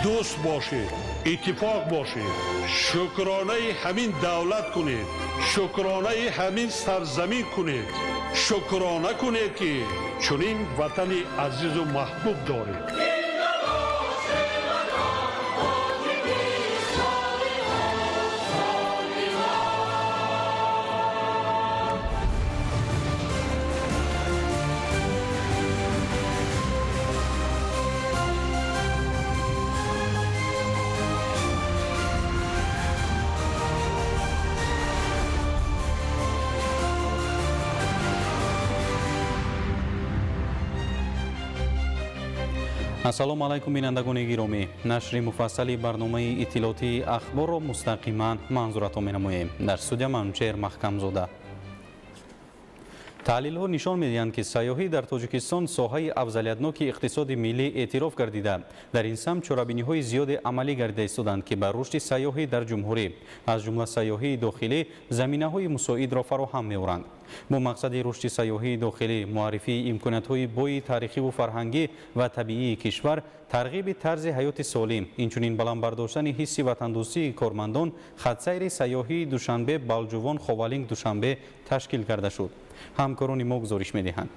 Дӯст бошед, иттифоқ бошед, шукронаи ҳамин давлат кунед, шукронаи ҳамин сарзамин кунед, шукрона кунед, ки чунин ватани азизу маҳбуб доред. Ассалому алайкум, бинандагони гиромӣ. Нашри муфассали барномаи иттилоотии Ахборро мустақиман манзуратон менамоем. Дар студия Манучеҳр Маҳкамзода. Таҳлилҳо нишон медиҳанд, ки сайёҳӣ дар Тоҷикистон соҳаи афзалиятноки иқтисоди миллӣ эътироф гардида, дар ин самт чорабиниҳои зиёде амалӣ гардида истоданд, ки ба рушди сайёҳӣ дар ҷумҳурӣ, аз ҷумла сайёҳии дохилӣ, заминаҳои мусоидро фароҳам меоранд. Бо мақсади рушди сайёҳии дохилӣ, муаррифии имкониятҳои бои таърихиву фарҳангӣ ва табиии кишвар, тарғиби тарзи ҳаёти солим, инчунин баланд бардоштани ҳисси ватандӯстии кормандон, хатсайри сайёҳии Душанбе Балҷувон Ховалинг Душанбе ташкил карда шуд. Ҳамкорони мо гузориш медиҳанд.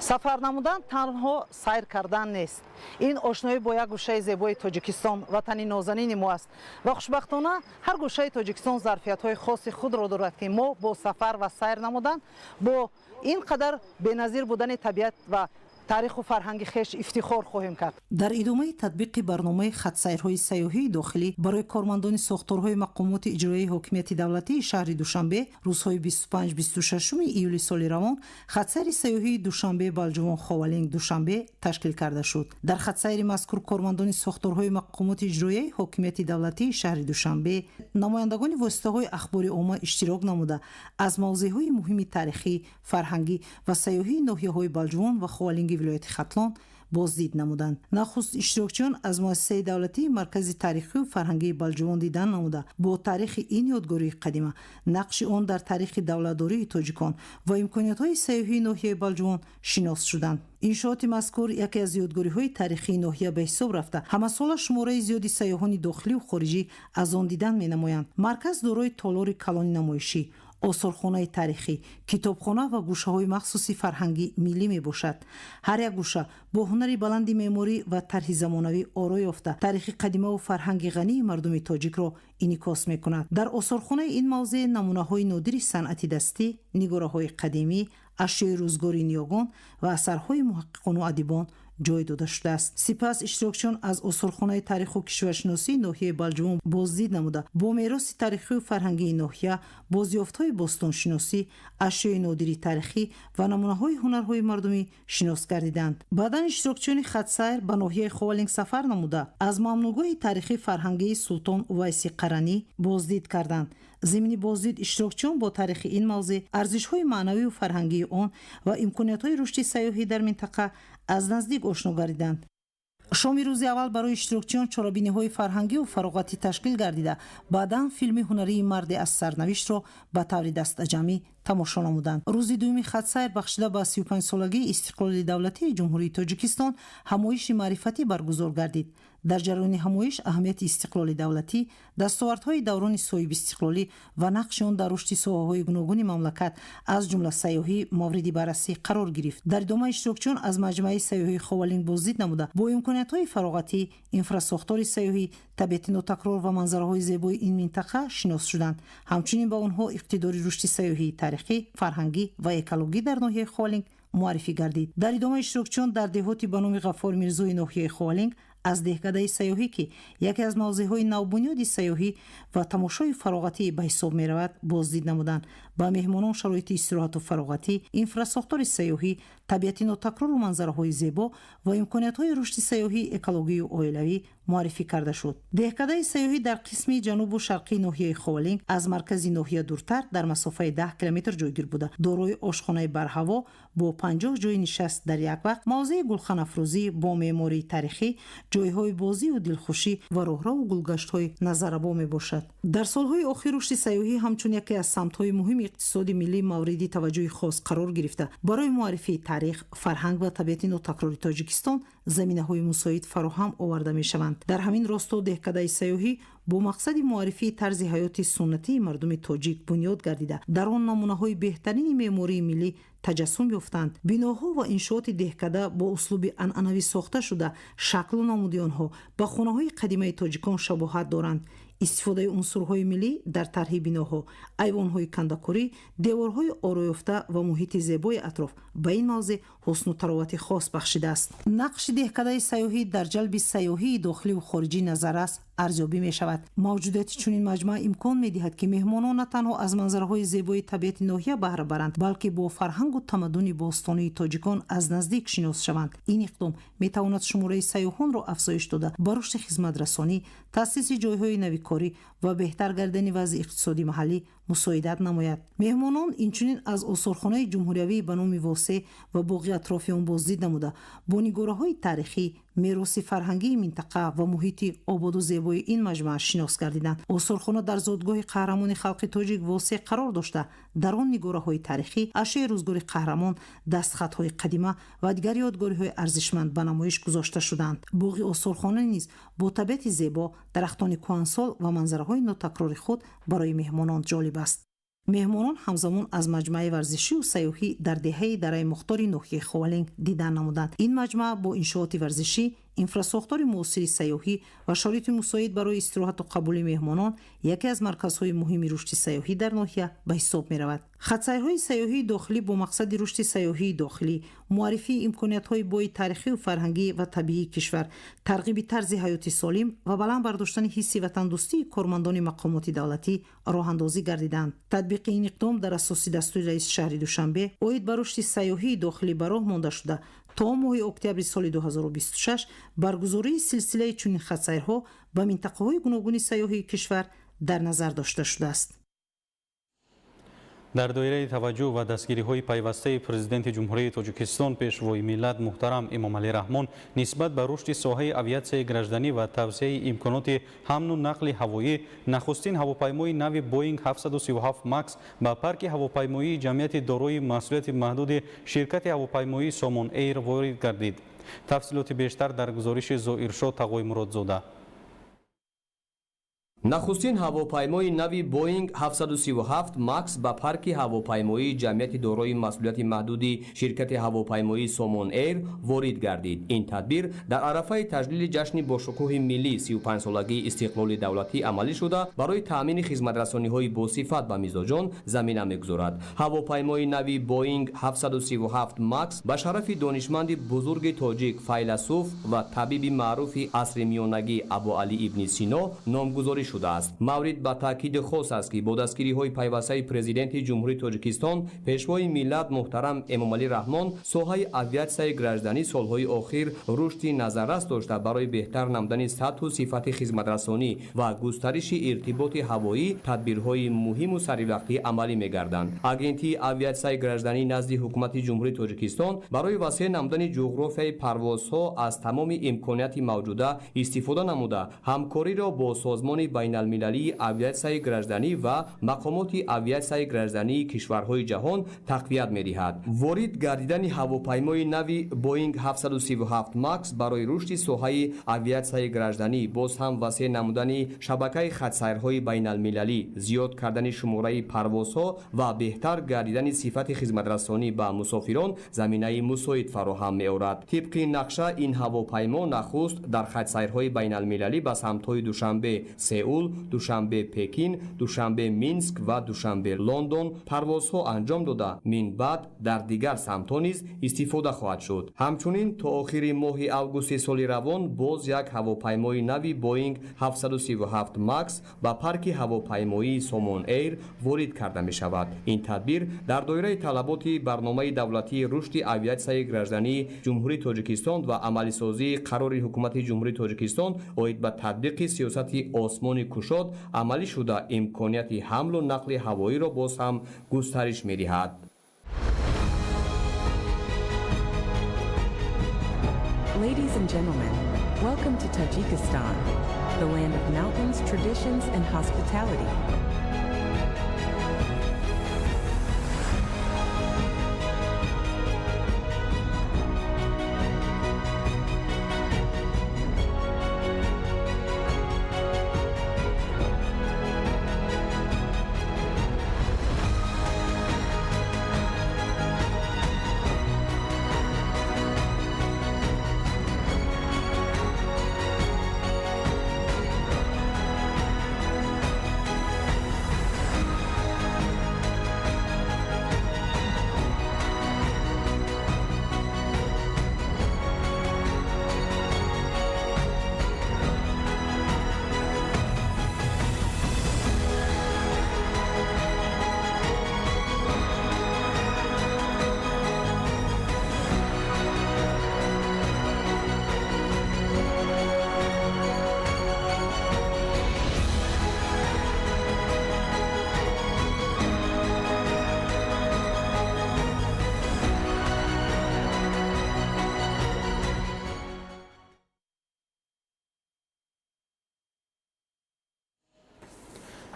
Сафар намудан танҳо сайр кардан нест. Ин ошноӣ бо як гӯшаи зебои Тоҷикистон, ватани нозанини мо аст. Ва хушбахтона ҳар гӯшаи Тоҷикистон зарфиятҳои хоси худро дорад, ки мо бо сафар ва сайр намудан бо ин қадар беназир будани табиат ва таъриху фарҳанги хеш ифтихор хоҳем кард. Дар идомаи татбиқи барномаи хатсайрҳои сайёҳии дохилӣ барои кормандони сохторҳои мақомоти иҷроияи ҳокимияти давлатии шаҳри Душанбе, рӯзҳои 25-26 июли соли равон хатсайри сайёҳии Душанбе Балҷувон Ховалинг Душанбе ташкил карда шуд. Дар хатсайри мазкур кормандони сохторҳои мақомоти иҷроияи ҳокимияти давлатии шаҳри Душанбе, намояндагони воситаҳои ахбори омма иштирок намуда, аз мавзеъҳои муҳими таърихӣ, фарҳангӣ ва сайёҳии ноҳияҳои Балҷувон ва Ховалинги вилояти Хатлон боздид намуданд. Нахуст иштирокчиён аз муассисаи давлатии Маркази таърихию фарҳангии Балҷувон дидан намуда, бо таърихи ин ёдгории қадима, нақши он дар таърихи давлатдории тоҷикон ва имкониятҳои сайёҳии ноҳияи Балҷувон шинос шуданд. Иншооти мазкур яке аз ёдгориҳои таърихии ноҳия ба ҳисоб рафта, ҳамасола шумораи зиёди сайёҳони дохилию хориҷӣ аз он дидан менамоянд. Марказ дорои толори калони намоишӣ, осорхонаи таърихӣ, китобхона ва гӯшаҳои махсуси фарҳанги миллӣ мебошад. Ҳар як гӯша бо ҳунари баланди меъморӣ ва тарҳи замонавӣ оро ёфта, таърихи қадимаву фарҳанги ғании мардуми тоҷикро инъикос мекунад. Дар осорхонаи ин мавзеъ намунаҳои нодири санъати дастӣ, нигораҳои қадимӣ, ашёи рӯзгори ниёгон ва асарҳои муҳаққиқону адибон ҷой дода шудааст. Сипас иштирокчиён аз осорхонаи таъриху кишваршиносии ноҳияи Балҷувон боздид намуда, бо мероси таърихию фарҳангии ноҳия, бозёфтҳои бостоншиносӣ, ашёи нодири таърихӣ ва намунаҳои ҳунарҳои мардумӣ шинос гардиданд. Баъдан иштирокчиёни хатсайр ба ноҳияи Ховалинг сафар намуда, аз мамнӯъгоҳи таърихӣ фарҳангии Султон Увайси Қаранӣ боздид карданд. Зимни боздид иштирокчиён бо таърихи ин мавзеъ, арзишҳои маънавию фарҳангии он ва имкониятҳои рушди сайёҳӣ дар минтақа аз наздик ошно гардиданд. Шоми рӯзи аввал барои иштирокчиён чорабиниҳои фарҳангию фароғатӣ ташкил гардида, баъдан филми ҳунарии «Марде аз сарнавиштро» ба таври дастаҷамъӣ тамошо намуданд. Рӯзи дуюми хатсайр, бахшида ба 35-солагии истиқлоли давлатии Ҷумҳурии Тоҷикистон, ҳамоиши маърифатӣ баргузор гардид. Дар ҷараёни ҳамоиш аҳамияти истиқлоли давлатӣ, дастовардҳои даврони соҳибистиқлолӣ ва нақши он дар рушди соҳаҳои гуногуни мамлакат, аз ҷумла сайёҳӣ, мавриди баррасӣ қарор гирифт. Дар идома иштирокчиён аз маҷмӯаи сайёҳии Ховалинг боздид намуда, бо имкониятҳои фароғатӣ, инфрасохтори сайёҳӣ, табиати нотакрор ва манзараҳои зебои ин минтақа шинос шуданд. Ҳамчунин ба онҳо иқтидори рушди сайёҳии таърихӣ, фарҳангӣ ва экологӣ дар ноҳияи Ховалинг муаррифӣ гардид. Дар идома иштирокчиён дар деҳоти ба номи Ғаффор Мирзои ноҳияи Ховалинг аз деҳкадаи сайёҳӣ, ки яке аз мавзеъҳои навбунёди сайёҳӣ ва тамошои фароғатӣ ба ҳисоб меравад, боздид намуданд. Ба меҳмонон шароити истироҳату фароғатӣ, инфрасохтори сайёҳӣ, табиати нотакрору манзараҳои зебо ва имкониятҳои рушди сайёҳии экологию оилавӣ муаррифӣ карда шуд. Деҳкадаи сайёҳӣ дар қисми ҷанубу шарқии ноҳияи Ховалинг, аз маркази ноҳия дуртар, дар масофаи 10 километр ҷойгир буда, дорои ошхонаи барҳаво бо 50 ҷойи нишаст дар як вақт, мавзеи гулханафрӯзӣ бо меъмории таърихӣ, Ҷойҳои бозию дилхушӣ ва роҳраву гулгаштҳои назаррабо мебошад. Дар солҳои охир рушди сайёҳӣ ҳамчун яке аз самтҳои муҳими иқтисоди миллӣ мавриди таваҷҷӯҳи хос қарор гирифта, барои муаррифии таърих, фарҳанг ва табиати нотакрори Тоҷикистон заминаҳои мусоид фароҳам оварда мешаванд. Дар ҳамин росто деҳкадаи сайёҳӣ бо мақсади муаррифии тарзи ҳаёти суннатии мардуми тоҷик бунёд гардида, дар он намунаҳои беҳтарини меъмории миллӣ таҷассум ёфтанд. Биноҳо ва иншооти деҳкада бо услуби анъанавӣ сохта шуда, шаклу намуди онҳо ба хонаҳои қадимаи тоҷикон шабоҳат доранд. Истифодаи унсурҳои миллӣ дар тарҳи биноҳо, айвонҳои кандакорӣ, деворҳои ороёфта ва муҳити зебои атроф ба ин мавзеъ ҳусну таровати хос бахшидааст. Нақши деҳкадаи сайёҳӣ дар ҷалби сайёҳии дохиливу хориҷӣ назаррас арзёбӣ мешавад. Мавҷудияти чунин маҷмаа имкон медиҳад, ки меҳмонон на танҳо аз манзараҳои зебои табиати ноҳия баҳра баранд, балки бо фарҳангу тамаддуни бостонии тоҷикон аз наздик шинос шаванд. Ин иқдом метавонад шумораи сайёҳонро афзоиш дода, ба рушди хизматрасонӣ, таъсиси ҷойҳои нави корӣ ва беҳтар гардани вазъи иқтисодии маҳаллӣ мусоидат намояд. Меҳмонон инчунин аз осорхонаи ҷумҳуриявӣ ба номи Восеъ ва боғи атрофи он боздид намуда, бо нигораҳои таърихӣ, мероси фарҳангии минтақа ва муҳити ободу зебои ин маҷмаа шинос гардиданд. Осорхона дар зодгоҳи қаҳрамони халқи тоҷик Восеъ қарор дошта, дар он нигораҳои таърихӣ, ашёи рӯзгори қаҳрамон, дастхатҳои қадима ва дигар ёдгориҳои арзишманд ба намоиш гузошта шуданд. Боғи осорхона низ бо табиати зебо, дарахтони кӯҳансол ва манзараҳои нотакрори худ барои меҳмонон ҷолиб аст. Меҳмонон ҳамзамон аз маҷмӯаи варзишию сайёҳӣ дар деҳаи Дараи Мухтори ноҳияи Ховалинг дидан намуданд. Ин маҷмӯа бо иншооти варзишӣ, инфрасохтори муосири сайёҳӣ ва шароити мусоид барои истироҳату қабули меҳмонон яке аз марказҳои муҳими рушди сайёҳӣ дар ноҳия ба ҳисоб меравад. Хатсайрҳои сайёҳии дохилӣ бо мақсади рушди сайёҳии дохилӣ, муаррифии имкониятҳои бои таърихию фарҳангӣ ва табиии кишвар, тарғиби тарзи ҳаёти солим ва баланд бардоштани ҳисси ватандӯстии кормандони мақомоти давлатӣ роҳандозӣ гардиданд. Татбиқи ин иқдом дар асоси дастури раиси шаҳри Душанбе оид ба рушди сайёҳии дохилӣ ба роҳ монда шуда, то моҳи октябри соли 2026 баргузории силсилаи чунин хатсайрҳо ба минтақаҳои гуногуни сайёҳии кишвар дар назар дошта шудааст. Дар доираи таваҷҷӯҳ ва дастгириҳои пайвастаи Президенти Ҷумҳурии Тоҷикистон, Пешвои миллат муҳтарам Эмомалӣ Раҳмон нисбат ба рушди соҳаи авиатсияи гражданӣ ва тавсеаи имконоти ҳамлу нақли ҳавоӣ, нахустин ҳавопаймои нави Боинг 737 Макс ба парки ҳавопаймоии ҷамъияти дорои масъулияти маҳдуди ширкати ҳавопаймоии Сомон Эйр ворид гардид. Тафсилоти бештар дар гузориши Зоиршо Тағоймуродзода. Нахустин ҳавопаймои нави Боинг 737 Макс ба парки ҳавопаймоии ҷамъияти дорои масъулияти маҳдуди ширкати ҳавопаймоии Сомон Эйр ворид гардид. Ин тадбир дар арафаи таҷлили ҷашни бошукӯҳи миллӣ, 35-солагии истиқлоли давлатӣ амалӣ шуда, барои таъмини хизматрасониҳои босифат ба мизоҷон замина мегузорад. Ҳавопаймои нави Боинг 737 Макс ба шарафи донишманди бузурги тоҷик, файласуф ва табиби маъруфи асри миёнагӣ Абуалӣ ибни Сино номгузорӣ шудааст. Маврид ба таъкиди хос аст, ки бо дастгириҳои пайвастаи Президенти Ҷумҳурии Тоҷикистон, Пешвои миллат муҳтарам Эмомалӣ Раҳмон соҳаи авиатсияи гражданӣ солҳои охир рушди назаррас дошта, барои беҳтар намудани сатҳу сифати хизматрасонӣ ва густариши иртиботи ҳавоӣ тадбирҳои муҳиму саривақтӣ амалӣ мегарданд. Агентии авиатсияи гражданӣ назди Ҳукумати Ҷумҳурии Тоҷикистон барои васеъ намудани ҷуғрофияи парвозҳо аз тамоми имконияти мавҷуда истифода намуда, ҳамкориро бо Созмони байналмилалии авиатсияи гражданӣ ва мақомоти авиатсияи граждании кишварҳои ҷаҳон тақвият медиҳад. Ворид гардидани ҳавопаймои нави Боинг 737 Макс барои рушди соҳаи авиатсияи гражданӣ, боз ҳам васеъ намудани шабакаи хатсайрҳои байналмилалӣ, зиёд кардани шумораи парвозҳо ва беҳтар гардидани сифати хизматрасонӣ ба мусофирон заминаи мусоид фароҳам меорад. Тибқи нақша, ин ҳавопаймо нахуст дар хатсайрҳои байналмилалӣ ба самтҳои Душанбе Сеул, Душанбе Пекин, Душанбе Минск ва Душанбе Лондон парвозҳо анҷом дода, минбаъд дар дигар самтҳо низ истифода хоҳад шуд. Ҳамчунин то охири моҳи августи соли равон боз як ҳавопаймои нави Боинг 737 Макс ба парки ҳавопаймоии Сомон Эйр ворид карда мешавад. Ин тадбир дар доираи талаботи барномаи давлатии рушди авиатсияи граждании Ҷумҳурии Тоҷикистон ва амалисозии қарори Ҳукумати Ҷумҳурии Тоҷикистон оид ба татбиқи сиёсати осмони кушод амалӣ шуда, имконияти ҳамлу нақли ҳавоиро боз ҳам густариш медиҳад. Ladies and gentlemen, Welcome to Tajikistan, the land of mountains, traditions, and hospitality.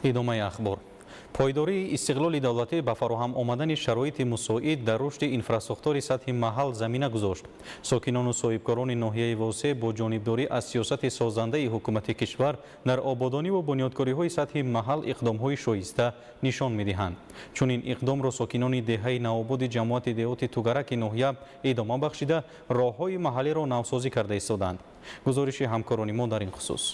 Идомаи ахбор. Пойдории истиқлоли давлатӣ ба фароҳам омадани шароити мусоид дар рушди инфрасохтори сатҳи маҳал замина гузошт. Сокинону соҳибкорони ноҳияи Восеъ бо ҷонибдорӣ аз сиёсати созандаи ҳукумати кишвар дар ободониву бунёдкориҳои сатҳи маҳал иқдомҳои шоиста нишон медиҳанд. Чунин иқдомро сокинони деҳаи Навободи ҷамоати деҳоти Тугараки ноҳия идома бахшида, роҳҳои маҳаллиро навсозӣ карда истоданд. Гузориши ҳамкорони мо дар ин хусус.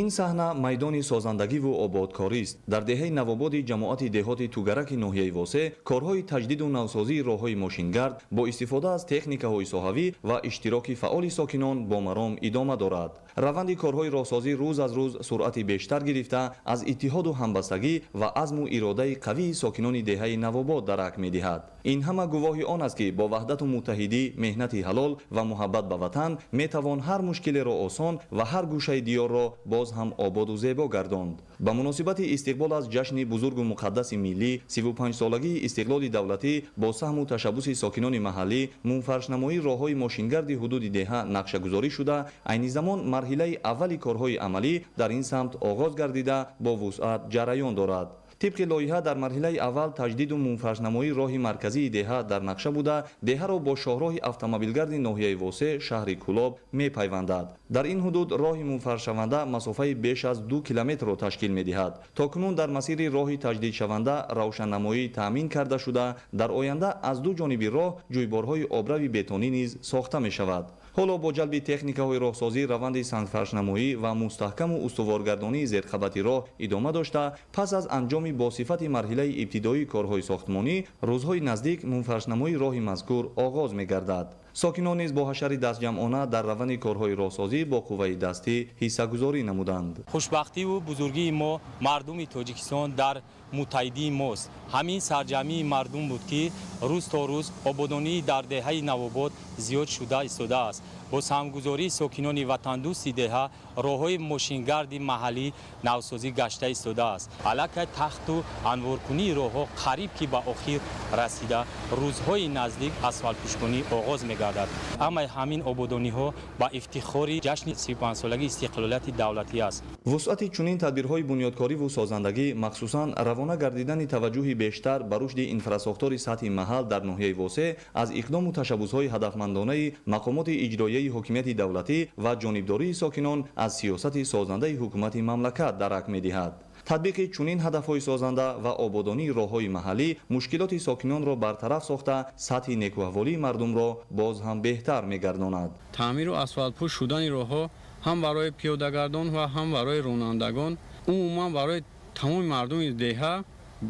Ин саҳна майдони созандагиву ободкорист. Дар деҳаи Навободи ҷамоати деҳоти Тугараки ноҳияи Восеъ корҳои таҷдиду навсозии роҳҳои мошингард бо истифода аз техникаҳои соҳавӣ ва иштироки фаъоли сокинон бо маром идома дорад. Раванди корҳои роҳсозӣ рӯз аз рӯз суръати бештар гирифта, аз иттиҳоду ҳамбастагӣ ва азму иродаи қавии сокинони деҳаи Навобод дарак медиҳад. Ин ҳама гувоҳи он аст, ки бо ваҳдату муттаҳидӣ, меҳнати ҳалол ва муҳаббат ба ватан метавон ҳар мушкилеро осон ва ҳар гӯшаи диёрро боз ҳам ободу зебо гардонд. Ба муносибати истиқбол аз ҷашни бузургу муқаддаси миллӣ, 35-солагии истиқлоли давлатӣ, бо саҳму ташаббуси сокинони маҳаллӣ мунфаршнамоии роҳҳои мошингарди ҳудуди деҳа нақшагузорӣ шуда, айни замон марҳилаи аввали корҳои амалӣ дар ин самт оғоз гардида, бо вусъат ҷараён дорад. Тибқи лоиҳа, дар марҳилаи аввал таҷдиду мунфаршнамоии роҳи марказии деҳа дар нақша буда, деҳаро бо шоҳроҳи автомобилгарди ноҳияи Восеъ, шаҳри Кӯлоб мепайвандад. Дар ин ҳудуд роҳи мунфаршаванда масофаи беш аз 2 километрро ташкил медиҳад. То кунун дар масири роҳи таҷдидшаванда равшаннамоӣ таъмин карда шуда, дар оянда аз ду ҷониби роҳ ҷӯйборҳои обрави бетонӣ низ сохта мешавад. Ҳоло бо ҷалби техникаҳои роҳсозӣ раванди сангфаршнамоӣ ва мустаҳкаму устуворгардонии зерқабати роҳ идома дошта, пас аз анҷоми босифати марҳилаи ибтидоии корҳои сохтмонӣ, рӯзҳои наздик мунфаршнамоии роҳи мазкур оғоз мегардад. Сокинон низ бо ҳашари дастҷамъона дар раванди корҳои роҳсозӣ бо қувваи дастӣ ҳиссагузорӣ намуданд. Хушбахтиву бузургии мо, мардуми Тоҷикистон, дар муттаҳидии мост. Ҳамин сарҷамъии мардум буд, ки рӯз то рӯз ободонии дар деҳаи Навобод зиёд шуда истодааст. Бо саҳмгузории сокинони ватандӯсти деҳа роҳҳои мошингарди маҳаллӣ навсозӣ гашта истодааст. Аллакай тахту анворкунии роҳҳо қариб ки ба охир расида, рӯзҳои наздик асфалтпӯшкунӣ оғоз мегардад. Ҳамаи ҳамин ободониҳо ба ифтихори ҷашни 35-солагии истиқлолияти давлатӣ аст. Вусъати чунин тадбирҳои бунёдкориву созандагӣ, махсусан равона гардидани таваҷҷӯҳи бештар ба рушди инфрасохтори сатҳи маҳал дар ноҳияи Восеъ, аз иқдому ташаббусҳои ҳадафмандонаи мақомоти иҷроияи ҳокимияти давлатӣ ва ҷонибдории сокинон аз сиёсати созандаи ҳукумати мамлакат дарак медиҳад. Татбиқи чунин ҳадафҳои созанда ва ободонии роҳҳои маҳаллӣ мушкилоти сокинонро бартараф сохта, сатҳи некӯаҳволии мардумро боз ҳам беҳтар мегардонад. Таъмиру асфалтпӯш шудани роҳҳо ҳам барои пиёдагардон ва ҳам барои ронандагон, умуман барои тамоми мардуми деҳа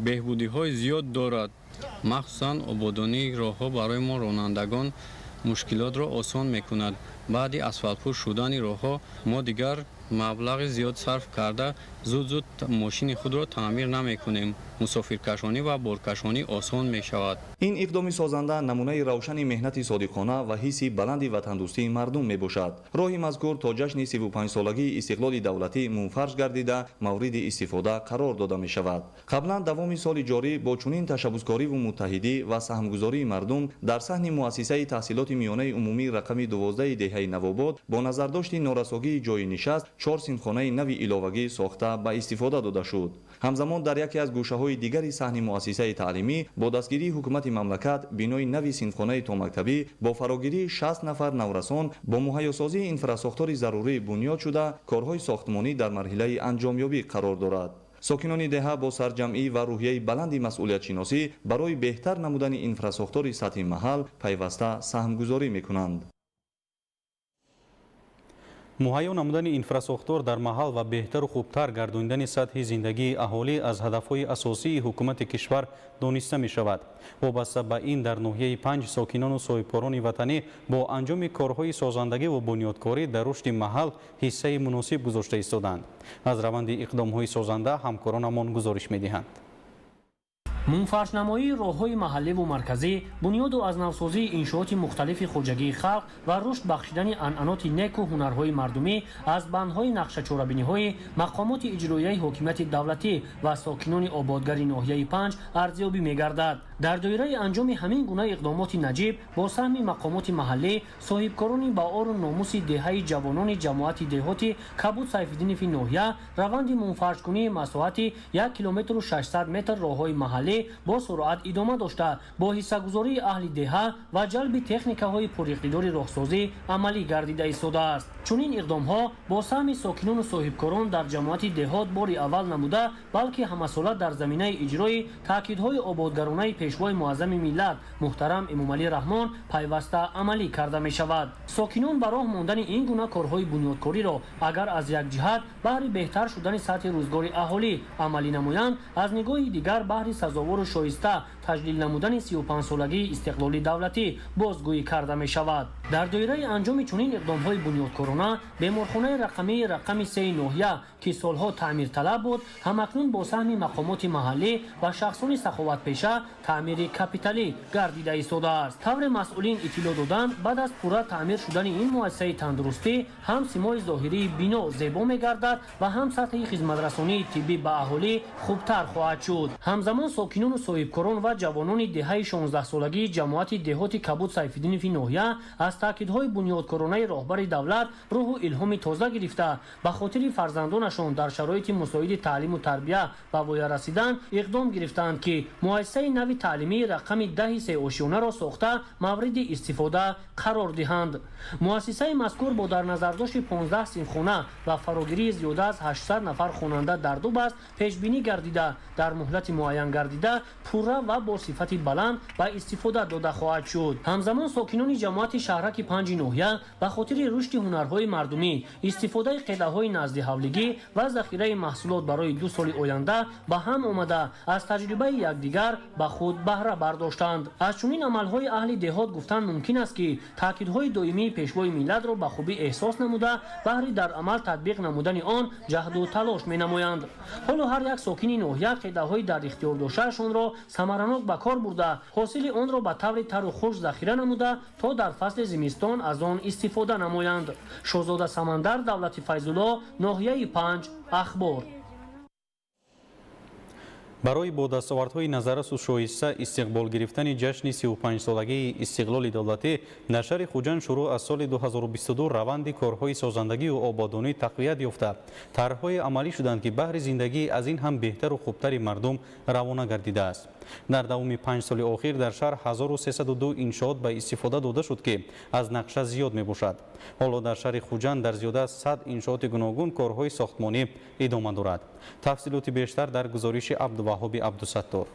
беҳбудиҳои зиёд дорад. Махсусан ободонии роҳҳо барои мо ронандагон мушкилотро осон мекунад. Баъди асфалтпӯш шудани роҳҳо мо дигар маблағи зиёд сарф карда, зуд зуд мошини худро таъмир намекунем. Мусофиркашонӣ ва боркашонӣ осон мешавад. Ин иқдоми созанда намунаи равшани меҳнати содиқона ва ҳисси баланди ватандӯстии мардум мебошад. Роҳи мазкур то ҷашни 35-солагии истиқлоли давлатӣ мунфарш гардида, мавриди истифода қарор дода мешавад. Қаблан давоми соли ҷорӣ бо чунин ташаббускориву муттаҳидӣ ва саҳмгузории мардум дар саҳни муассисаи таҳсилоти миёнаи умумии рақами 12 деҳаи Навобод бо назардошти норасогии ҷойи нишаст 4 синфхонаи нави иловагӣ сохта ба истифода дода шуд. Ҳамзамон дар яке аз гӯшаҳои дигари саҳни муассисаи таълимӣ бо дастгирии ҳукумати мамлакат бинои нави синфхонаи томактабӣ бо фарогирии 60 нафар наврасон бо муҳайёсозии инфрасохтори зарурӣ бунёд шуда, корҳои сохтмонӣ дар марҳилаи анҷомёбӣ қарор дорад. Сокинони деҳа бо сарҷамъӣ ва рӯҳияи баланди масъулиятшиносӣ барои беҳтар намудани инфрасохтори сатҳи маҳал пайваста саҳмгузорӣ мекунанд. Муҳайё намудани инфрасохтор дар маҳал ва беҳтару хубтар гардонидани сатҳи зиндагии аҳолӣ аз ҳадафҳои асосии ҳукумати кишвар дониста мешавад. Вобаста ба ин дар ноҳияи 5 сокинону соҳибкорони ватанӣ бо анҷоми корҳои созандагӣ ва бунёдкорӣ дар рушди маҳал ҳиссаи муносиб гузошта истоданд. Аз раванди иқдомҳои созанда ҳамкоронамон гузориш медиҳанд. Мунфаршнамоии роҳҳои маҳалливу марказӣ, бунёду аз навсозии иншооти мухталифи хоҷагии халқ ва рушд бахшидани анъаноти неку ҳунарҳои мардумӣ аз бандҳои нақшачорабиниҳои мақомоти иҷроияи ҳокимияти давлатӣ ва сокинони ободгари ноҳияи 5 арзёбӣ мегардад. Дар доираи анҷоми ҳамин гуна иқдомоти наҷиб бо саҳми мақомоти маҳаллӣ, соҳибкорони баору номуси деҳаи ҷавонони ҷамоати деҳоти Кабуд Сайфиддинови ноҳия раванди мунфаршкунии масоҳати 1 километру 600 метр роҳҳои маҳаллӣ бо суръат идома дошта, бо ҳиссагузории аҳли деҳа ва ҷалби техникаҳои пуриқтидори роҳсозӣ амалӣ гардида истодааст. Чунин иқдомҳо бо саҳми сокинону соҳибкорон дар ҷамоати деҳот бори аввал намуда, балки ҳамасола дар заминаи иҷрои таъкидҳои ободгаронаи пешвои муаззами миллат муҳтарам Эмомалӣ Раҳмон пайваста амалӣ карда мешавад. Сокинон ба роҳ мондани ин гуна корҳои бунёдкориро агар аз як ҷиҳат баҳри беҳтар шудани сатҳи рӯзгори аҳолӣ амалӣ намоянд, аз нигоҳи дигар баҳри сазовору шоиста таҷлил намудани 35-солагии истиқлоли давлатӣ бозгӯӣ карда мешавад. Дар доираи анҷоми чунин иқдомҳои бунёдкорона беморхонаи рақамии рақами 3 ноҳия, ки солҳо таъмирталаб буд, ҳамакнун бо саҳми мақомоти маҳаллӣ ва шахсони саховатпеша таъмири капиталӣ гардида истодааст. Тавре масъулин иттилоъ доданд, баъд аз пурра таъмир шудани ин муассисаи тандурустӣ ҳам симои зоҳирии бино зебо мегардад ва ҳам сатҳи хизматрасонии тиббӣ ба аҳолӣ хубтар хоҳад шуд. Ҳамзамон сокинону соҳибкорон ва ҷавонони деҳаи 16-солагии ҷамоати деҳоти Кабуд Сайфиддинови ноҳия аз таъкидҳои бунёдкоронаи роҳбари давлат рӯҳу илҳоми тоза гирифта, ба хотири фарзандонашон дар шароити мусоиди таълиму тарбия ба воя расидан иқдом гирифтаанд, ки муассисаи нави таълимии рақами 10 сеошёнаро сохта мавриди истифода қарор диҳанд. Муассисаи мазкур бо дар назардошти 15 синфхона ва фарогирии зиёда аз 800 нафар хонанда дар ду баст пешбинӣ гардида, дар муҳлати муайян гардида пурра ва бо сифати баланд ба истифода дода хоҳад шуд. Ҳамзамон сокинони ҷамоати шаҳраки 5 ноҳия ба хотири рушди ҳунарҳои мардумӣ, истифодаи қедаҳои наздиҳавлигӣ ва захираи маҳсулот барои 2 соли оянда ба ҳам омада, аз таҷрибаи якдигар ба худ баҳра бардоштанд. Аз чунин амалҳои аҳли деҳот гуфтан мумкин аст, ки таъкидҳои доимии пешвои миллатро ба хубӣ эҳсос намуда, баҳри дар амал татбиқ намудани он ҷаҳду талош менамоянд. Ҳоло ҳар як сокини ноҳия қедаҳои дар ихтиёр доштаашонро самаранок ба кор бурда, ҳосили онро ба таври тару хушк захира намуда, то дар фасли зимистон аз он истифода намоянд. Шоҳзода Самандар, Давлати Файзулло, ноҳияи 5, Ахбор. Барои бо дастовардҳои назаррасу шоиста истиқбол гирифтани ҷашни 35-солагии истиқлоли давлатӣ дар шаҳри Хуҷанд шурӯъ аз соли 2022 раванди корҳои созандагию ободонӣ тақвият ёфта, тарҳҳое амалӣ шуданд, ки баҳри зиндагии аз ин ҳам беҳтару хубтари мардум равона гардидааст. Дар давоми 5 соли охир дар шаҳр 1302 иншоот ба истифода дода шуд, ки аз нақша зиёд мебошад. Ҳоло дар шаҳри Хуҷанд дар зиёда аз 100 иншооти гуногун корҳои сохтмонӣ идома дорад. Тафсилоти бештар дар гузориши Абдуваҳоби Абдусаттор.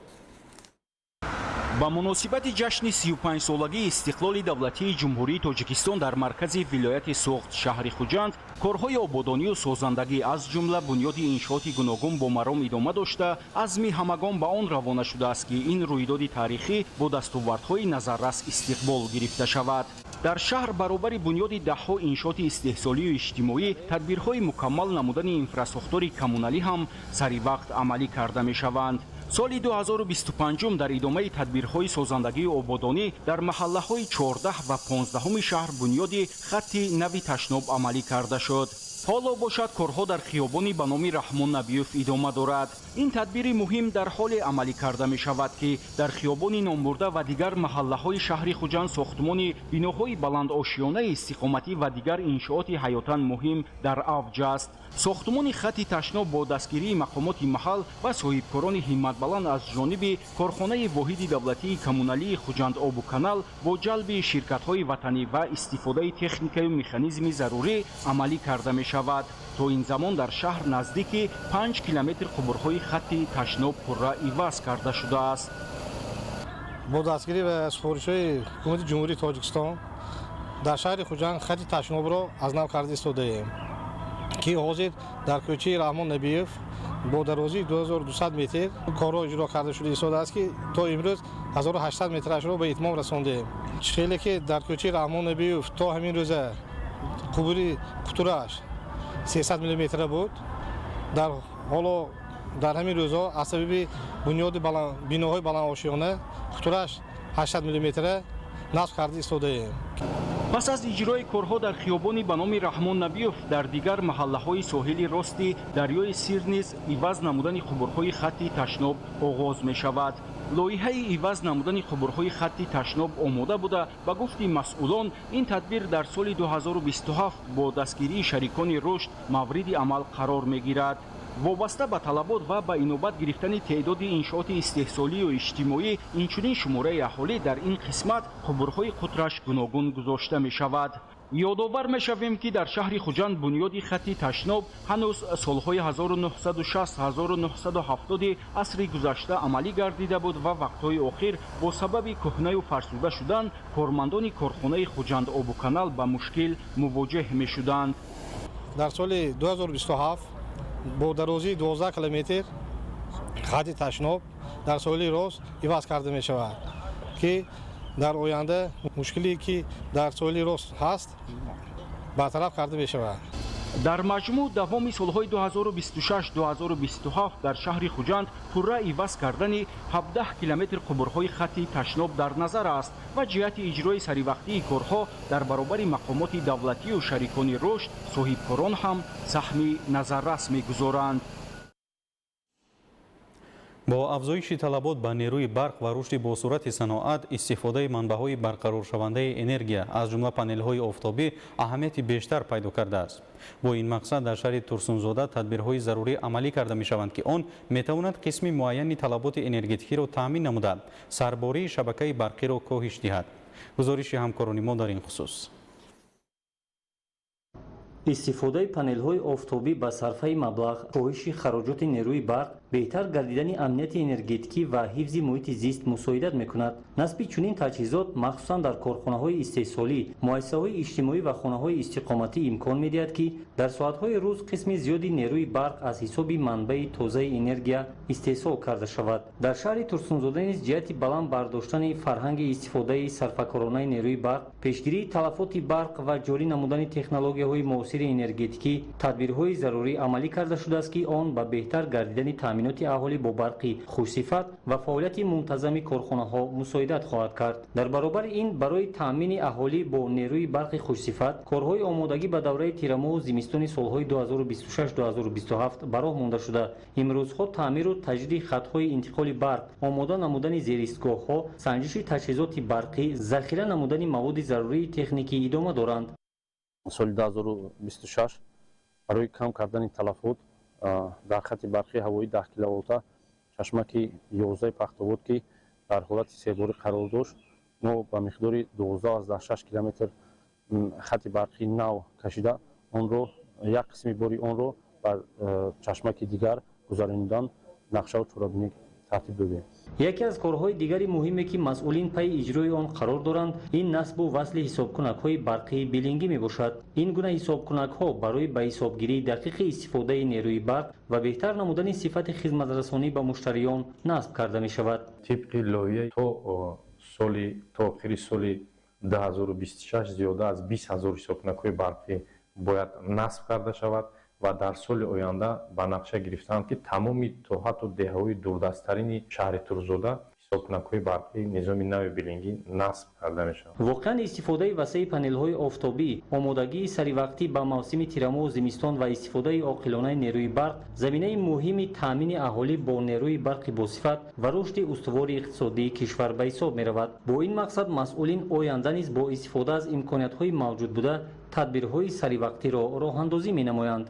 Ба муносибати ҷашни 35-солагии истиқлоли давлатии Ҷумҳурии Тоҷикистон дар маркази вилояти Суғд, шаҳри Хуҷанд, корҳои ободонию созандагӣ, аз ҷумла бунёди иншооти гуногун бо маром идома дошта, азми ҳамагон ба он равона шудааст, ки ин рӯйдоди таърихӣ бо дастовардҳои назаррас истиқбол гирифта шавад. Дар шаҳр баробари бунёди даҳҳо иншооти истеҳсолию иҷтимоӣ, тадбирҳои мукаммал намудани инфрасохтори коммуналӣ ҳам сари вақт амалӣ карда мешаванд. Соли 2025 дар идомаи тадбирҳои созандагию ободонӣ дар маҳаллаҳои 14 ва 15-уми шаҳр бунёди хатти нави ташноб амалӣ карда шуд. Ҳоло бошад, корҳо дар хиёбони ба номи Раҳмон Набиёв идома дорад. Ин тадбири муҳим дар ҳоле амалӣ карда мешавад, ки дар хиёбони номбурда ва дигар маҳаллаҳои шаҳри Хуҷанд сохтмони биноҳои баландошёнаи истиқоматӣ ва дигар иншооти ҳаётан муҳим дар авҷ аст. Сохтмони хатти ташноб бо дастгирии мақомоти маҳал ва соҳибкорони ҳимматбаланд аз ҷониби корхонаи воҳиди давлатии коммуналии Хуҷанд обу канал бо ҷалби ширкатҳои ватанӣ ва истифодаи техникаю механизми зарурӣ амалӣ карда мешавад. То ин замон дар шаҳр наздики 5 километр қубурҳои хатти ташноб пурра иваз карда шудааст. Бо дастгирӣ ва супоришҳои Ҳукумати Ҷумҳурии Тоҷикистон дар шаҳри Хуҷанд хатти ташнобро аз нав карда истодаем, ки ҳозир дар кӯчаи Раҳмон Набиев бо дарозии 2200 метр корҳо иҷро карда шуда истодааст, ки то имрӯз 1800 метрашро ба итмом расондем. Хеле ки дар кӯчаи Раҳмон Набиев то ҳамин рӯза қубури қутураш 300 миллиметра буд, дар ҳоло дар ҳамин рӯзҳо аз сабаби бунёди биноҳои баландошёна қутураш 800 миллиметра насб карда истодаем. Пас аз иҷрои корҳо дар хиёбони ба номи Раҳмон Набиёв, дар дигар маҳаллаҳои соҳили рости дарёи Сир низ иваз намудани қубурҳои хатти ташноб оғоз мешавад. Лоиҳаи иваз намудани қубурҳои хатти ташноб омода буда, ба гуфти масъулон, ин тадбир дар соли 2027 бо дастгирии шарикони рушд мавриди амал қарор мегирад. Вобаста ба талабот ва ба инобат гирифтани теъдоди иншооти истеҳсолию иҷтимоӣ, инчунин шумораи аҳолӣ дар ин қисмат қубурҳои қутраш гуногун гузошта мешавад. Ёдовар мешавем, ки дар шаҳри Хуҷанд бунёди хатти ташноб ҳанӯз солҳои 1960-1970 асри гузашта амалӣ гардида буд ва вақтҳои охир бо сабаби кӯҳнаю фарсуда шудан кормандони корхонаи Хуҷанд обу канал ба мушкил мувоҷеҳ мешуданд. Дар соли 2027 бо дарозии 12 километр хатти ташноб дар соҳили рост иваз карда мешавад, ки дар оянда мушкиле ки дар соҳили рост ҳаст, бартараф карда мешавад. Дар маҷмӯъ давоми солҳои 2026-2027 дар шаҳри Хуҷанд пурра иваз кардани 17 километр қубурҳои хатти ташноб дар назар аст ва ҷиҳати иҷрои саривақтии корҳо дар баробари мақомоти давлатию шарикони рушд соҳибкорон ҳам саҳми назаррас мегузоранд. Бо афзоиши талабот ба нерӯи барқ ва рушди босуръати саноат, истифодаи манбаъҳои барқароршавандаи энергия, аз ҷумла панелҳои офтобӣ, аҳамияти бештар пайдо кардааст. Бо ин мақсад дар шаҳри Турсунзода тадбирҳои зарурӣ амалӣ карда мешаванд, ки он метавонад қисми муайяни талаботи энергетикиро таъмин намуда, сарбории шабакаи барқиро коҳиш диҳад. Гузориши ҳамкорони мо дар ин хусус. Истифодаи панелҳои офтобӣ ба сарфаи маблағ, коҳиши хароҷоти нерӯи барқ, беҳтар гардидани амнияти энергетикӣ ва ҳифзи муҳити зист мусоидат мекунад. Насби чунин таҷҳизот, махсусан дар корхонаҳои истеҳсолӣ, муассисаҳои иҷтимоӣ ва хонаҳои истиқоматӣ, имкон медиҳад, ки дар соатҳои рӯз қисми зиёди нерӯи барқ аз ҳисоби манбаи тозаи энергия истеҳсол карда шавад. Дар шаҳри Турсунзода низ ҷиҳати баланд бардоштани фарҳанги истифодаи сарфакоронаи нерӯи барқ, пешгирии талафоти барқ ва ҷорӣ намудани технологияҳои муосири энергетикӣ тадбирҳои зарурӣ амалӣ карда шудааст, ки он ба беҳтар гардидани таъминоти аҳолӣ бо барқи хушсифат ва фаъолияти мунтазами корхонаҳо мусоидат хоҳад кард. Дар баробари ин, барои таъмини аҳолӣ бо нерӯи барқи хушсифат корҳои омодагӣ ба давраи тирамоҳу зимистони солҳои 2026-2027 ба роҳ монда шуда, имрӯзҳо таъмиру таҷдиди хатҳои интиқоли барқ, омода намудани зеристгоҳҳо, санҷиши таҷҳизоти барқӣ, захира намудани маводи зарурии техникӣ идома доранд. Соли 2026 барои кам кардани талафот дар хати барқии ҳавоӣ 10 киловолта чашмаки 11 Пахтобод, ки дар ҳолати серборӣ қарор дошт, мо ба миқдори 12,6 километр хати барқии нав кашида, онро як қисми бори онро ба чашмаки дигар гузаронидан нақшаву чорабинӣ тартиб додем. Яке аз корҳои дигари муҳиме, ки масъулин пайи иҷрои он қарор доранд, ин насбу васли ҳисобкунакҳои барқии билингӣ мебошад. Ин гуна ҳисобкунакҳо барои ба ҳисобгирии дақиқи истифодаи нерӯи барқ ва беҳтар намудани сифати хизматрасонӣ ба муштариён насб карда мешавад. Тибқи лоиҳа то охири соли 2026 зиёда аз 20 000 ҳисобкунакҳои барқӣ бояд насб карда шавад. Ва дар соли оянда ба нақша гирифтаанд, ки тамоми то ҳатто деҳаҳои дурдасттарини шаҳри Турсунзода ҳисобкунакҳои барқӣ низоми нави биллингӣ насб карда мешавад. Воқеан, истифодаи васеи панелҳои офтобӣ, омодагии саривақтӣ ба мавсими тирамоҳу зимистон ва истифодаи оқилонаи нерӯи барқ заминаи муҳими таъмини аҳолӣ бо нерӯи барқи босифат ва рушди устувори иқтисодии кишвар ба ҳисоб меравад. Бо ин мақсад масъулин оянда низ бо истифода аз имкониятҳои мавҷуд буда тадбирҳои саривақтиро роҳандозӣ менамоянд.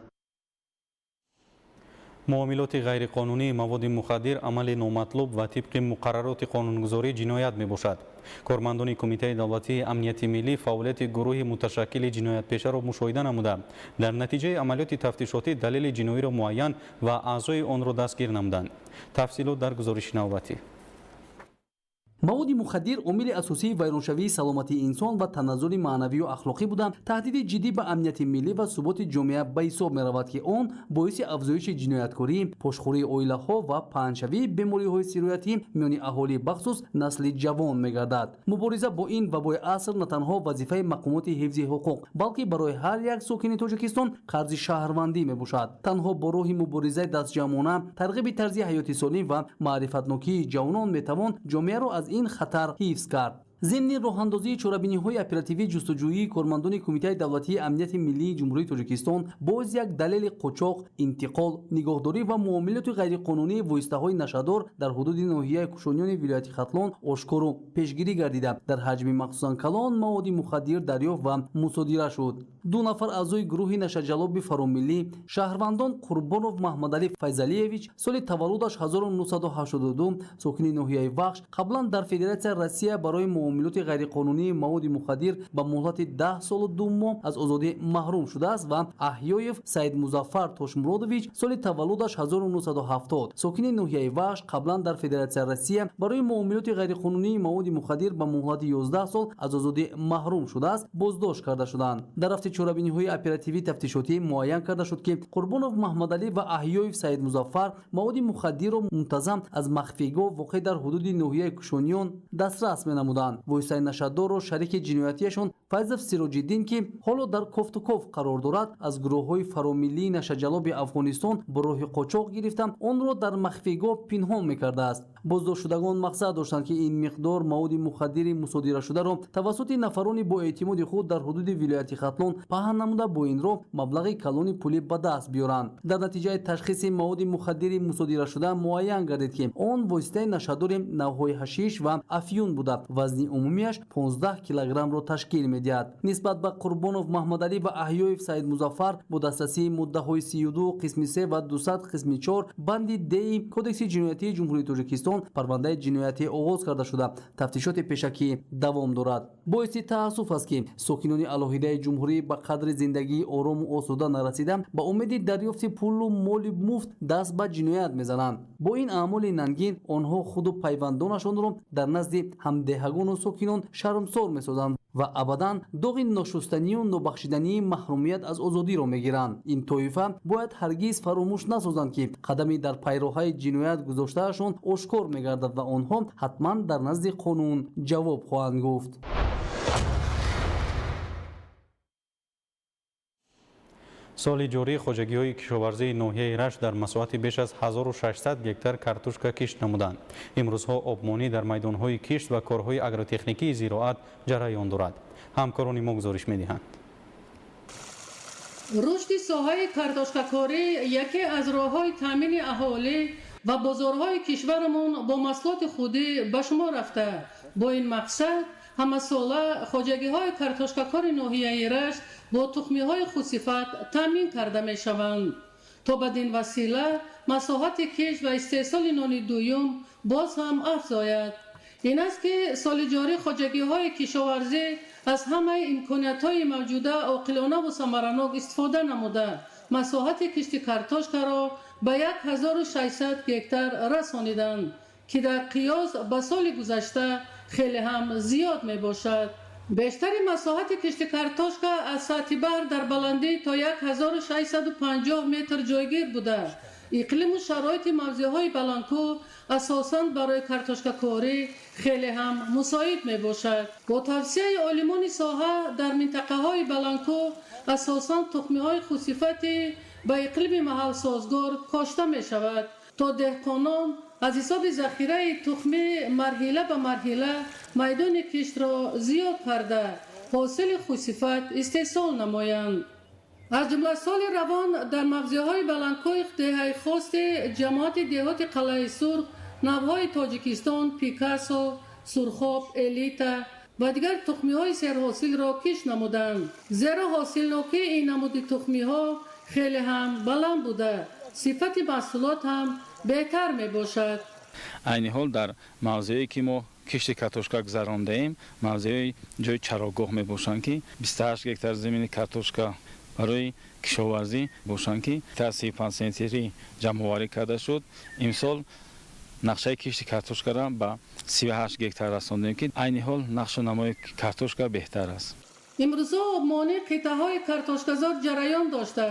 Муомилоти ғайриқонунии маводи мухаддир амали номатлуб ва тибқи муқаррароти қонунгузорӣ ҷиноят мебошад. Кормандони Кумитаи давлатии амнияти миллӣ фаъолияти гурӯҳи муташаккили ҷиноятпешаро мушоҳида намуда, дар натиҷаи амалиёти тафтишотӣ далели ҷиноиро муайян ва аъзои онро дастгир намуданд. Тафсилот дар гузориши навбатӣ. Маводи мухаддир омили асосии вайроншавии саломатии инсон ва таназзули маънавию ахлоқӣ буда, таҳдиди ҷиддӣ ба амнияти миллӣ ва суботи ҷомеа ба ҳисоб меравад, ки он боиси афзоиши ҷинояткорӣ, пошхӯрии оилаҳо ва паҳншавии бемориҳои сироятӣ миёни аҳолӣ, бахусус насли ҷавон мегардад. Мубориза бо ин вабои аср на танҳо вазифаи мақомоти ҳифзи ҳуқуқ, балки барои ҳар як сокини Тоҷикистон қарзи шаҳрвандӣ мебошад. Танҳо бо роҳи муборизаи дастҷамъона, тарғиби тарзи ҳаёти солим ва маърифатнокии ҷавонон метавон ҷомеаро аз ин хатар ҳифз кард. Зимни роҳандозии чорабиниҳои оперативии ҷустуҷӯии кормандони Кумитаи давлатии амнияти миллии Ҷумҳурии Тоҷикистон боз як далели қочоқ, интиқол, нигоҳдорӣ ва муомилоти ғайриқонунии воситаҳои нашъадор дар ҳудуди ноҳияи Кушониёни вилояти Хатлон ошкору пешгирӣ гардида, дар ҳаҷми махсусан калон маводи мухаддир дарёфт ва мусодира шуд. Ду нафар аъзои гурӯҳи нашъаҷалоби фаромиллӣ, шаҳрвандон Қурбонов Маҳмадалӣ Файзалиевич, соли таваллудаш 1982, сокини ноҳияи Вахш, қаблан дар Федератсияи Россия барои муомилоти ғайриқонунии маводи мухаддир ба муҳлати 10 солу 2 моҳ аз озодӣ маҳрум шудааст, ва Аҳёев Саидмузаффар Тошмуродович, соли таваллудаш 1970, сокини ноҳияи Вахш, қаблан дар Федератсияи Россия барои муомилоти ғайриқонунии маводи мухаддир ба муҳлати 11 сол аз озодӣ маҳрум шудааст, боздошт карда шуданд. Дар рафти чорабиниҳои оперативӣ тафтишотӣ муайян карда шуд, ки Қурбонов Маҳмадалӣ ва Аҳёев Саидмузаффар маводи мухаддирро мунтазам аз махфигоҳ воқеъ дар ҳудуди ноҳияи Кушониён дастрас менамуданд. Воситаи нашъадорро шарики ҷиноятияшон Файзов Сироҷиддин, ки ҳоло дар кофтуков қарор дорад, аз гурӯҳҳои фаромиллии нашъаҷалоби Афғонистон бо роҳи қочоқ гирифта, онро дар махфигоҳ пинҳон мекардааст. Боздоштшудагон мақсад доштанд, ки ин миқдор маводи мухаддири мусодирашударо тавассути нафарони бо эътимоди худ дар ҳудуди вилояти Хатлон паҳн намуда, бо ин роҳ маблағи калони пулӣ ба даст биёранд. Дар натиҷаи ташхиси маводи мухаддири мусодирашуда муайян гардид, ки он воситаи нашъадори навъҳои ҳашиш ва афюн буда, вазни умумиаш 15 килограммро ташкил медиҳад. Нисбат ба Қурбонов Маҳмадалӣ ва Аҳёев Саидмузаффар бо дастрасии муддаҳои 32 қисми 3 ва 200 қисми 4 банди Д Кодекси ҷиноятии Ҷумҳурии Тоҷикистон парвандаи ҷиноятӣ оғоз карда шуда, тафтишоти пешакӣ давом дорад. Боиси таассуф аст, ки сокинони алоҳидаи ҷумҳурӣ ба қадри зиндагии орому осуда нарасида, ба умеди дарёфти пулу моли муфт даст ба ҷиноят мезананд. Бо ин аъмоли нангин онҳо худу пайвандонашонро дар назди ҳамдеҳагону сокинон шармсор месозанд ва абадан доғи ношустанию нобахшидании маҳрумият аз озодиро мегиранд. Ин тоифа бояд ҳаргиз фаромӯш насозанд, ки қадами дар пайроҳаи ҷиноят гузоштаашон ошкор мегардад ва онҳо ҳатман дар назди қонун ҷавоб хоҳанд гуфт. Соли ҷорӣ хоҷагиҳои кишоварзии ноҳияи Рашт дар масоҳати беш аз 1600 гектар картошка кишт намуданд. Имрӯзҳо обмонӣ дар майдонҳои кишт ва корҳои агротехникии зироат ҷараён дорад. Ҳамкорони мо гузориш медиҳанд. Рушди соҳаи картошкакорӣ яке аз роҳҳои таъмини аҳолӣ ва бозорҳои кишварамон бо маҳсулоти худӣ ба шумор рафта. Бо ин мақсад ҳамасола хоҷагиҳои картошкакори ноҳияи Рашт бо тухмиҳои худсифат таъмин карда мешаванд, то бадин васила масоҳати кишт ва истеҳсоли нони дуюм боз ҳам афзояд. Ин аст, ки соли ҷорӣ хоҷагиҳои кишоварзӣ аз ҳамаи имкониятҳои мавҷуда оқилонаву самаранок истифода намуда, масоҳати кишти картошкаро ба 1600 гектар расониданд, ки дар қиёс ба соли гузашта хеле ҳам зиёд мебошад. Бештари масоҳати кишти картошка аз сатҳи баҳр дар баландӣ то 1650 метр ҷойгир буда, иқлиму шароити мавзеъҳои баландкӯҳ асосан барои картошкакорӣ хеле ҳам мусоид мебошад. Бо тавсияи олимони соҳа дар минтақаҳои баландкӯҳ асосан тухмиҳои хусифати ба иқлими маҳал созгор кошта мешавад, то деҳқонон аз ҳисоби захираи тухмӣ марҳила ба марҳила майдони киштро зиёд карда, ҳосили хушсифат истеҳсол намоянд. Аз ҷумла соли равон дар мавзеъҳои баландкӯҳи деҳаи Хости ҷамоати деҳоти Қалъаи Сурх навъҳои Тоҷикистон, Пикассо, Сурхоб, Элита ва дигар тухмиҳои серҳосилро кишт намуданд. Зеро ҳосилнокии ин намуди тухмиҳо хеле ҳам баланд буда, сифати маҳсулот ҳам беҳтар мебошад. Айни ҳол дар мавзеое ки мо кишти картошка гузарондаем, мавзеои ҷои чарогоҳ мебошанд, ки 28 гектар замини картошка барои кишоварзӣ бошанд, ки та 35 центнерӣ ҷамъоварӣ карда шуд. Имсол нақшаи кишти картошкаро ба 38 гектар расондем, ки айни ҳол нақшу намои картошка беҳтар аст. Имрӯзо обмонии қитъаҳои картошказор ҷараён дошта,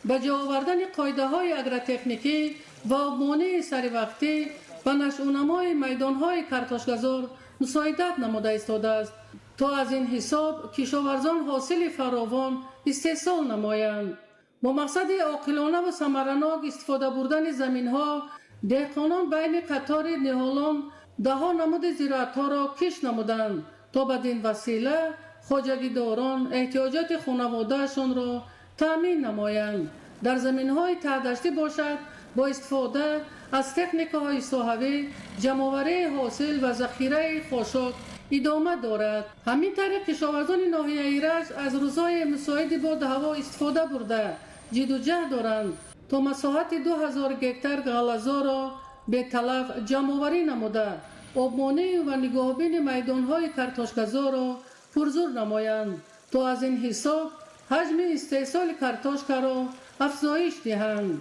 ба ҷо овардани қоидаҳои агротехникӣ ва обмонии саривақтӣ ба нашъунамои майдонҳои картошказор мусоидат намуда истодааст, то аз ин ҳисоб кишоварзон ҳосили фаровон истеҳсол намоянд. Бо мақсади оқилона ва самаранок истифода бурдани заминҳо, деҳқонон байни қатори ниҳолон даҳҳо намуди зироатҳоро кишт намуданд, то бадин васила хоҷагидорон эҳтиёҷоти хонаводаашонро таъмин намоянд. Дар заминҳои таҳдаштӣ бошад, бо истифода аз техникаҳои соҳавӣ ҷамъоварии ҳосил ва захираи хошок идома дорад. Ҳамин тариқ кишоварзони ноҳияи Рашт аз рӯзҳои мусоиди боду ҳаво истифода бурда, ҷидду ҷаҳд доранд, то масоҳати 2000 гектар ғаллазорро беталаф ҷамъоварӣ намуда, обмонӣ ва нигоҳбини майдонҳои картошказорро пурзур намоянд, то аз ин ҳисоб ҳаҷми истеҳсоли картошкаро афзоиш диҳанд.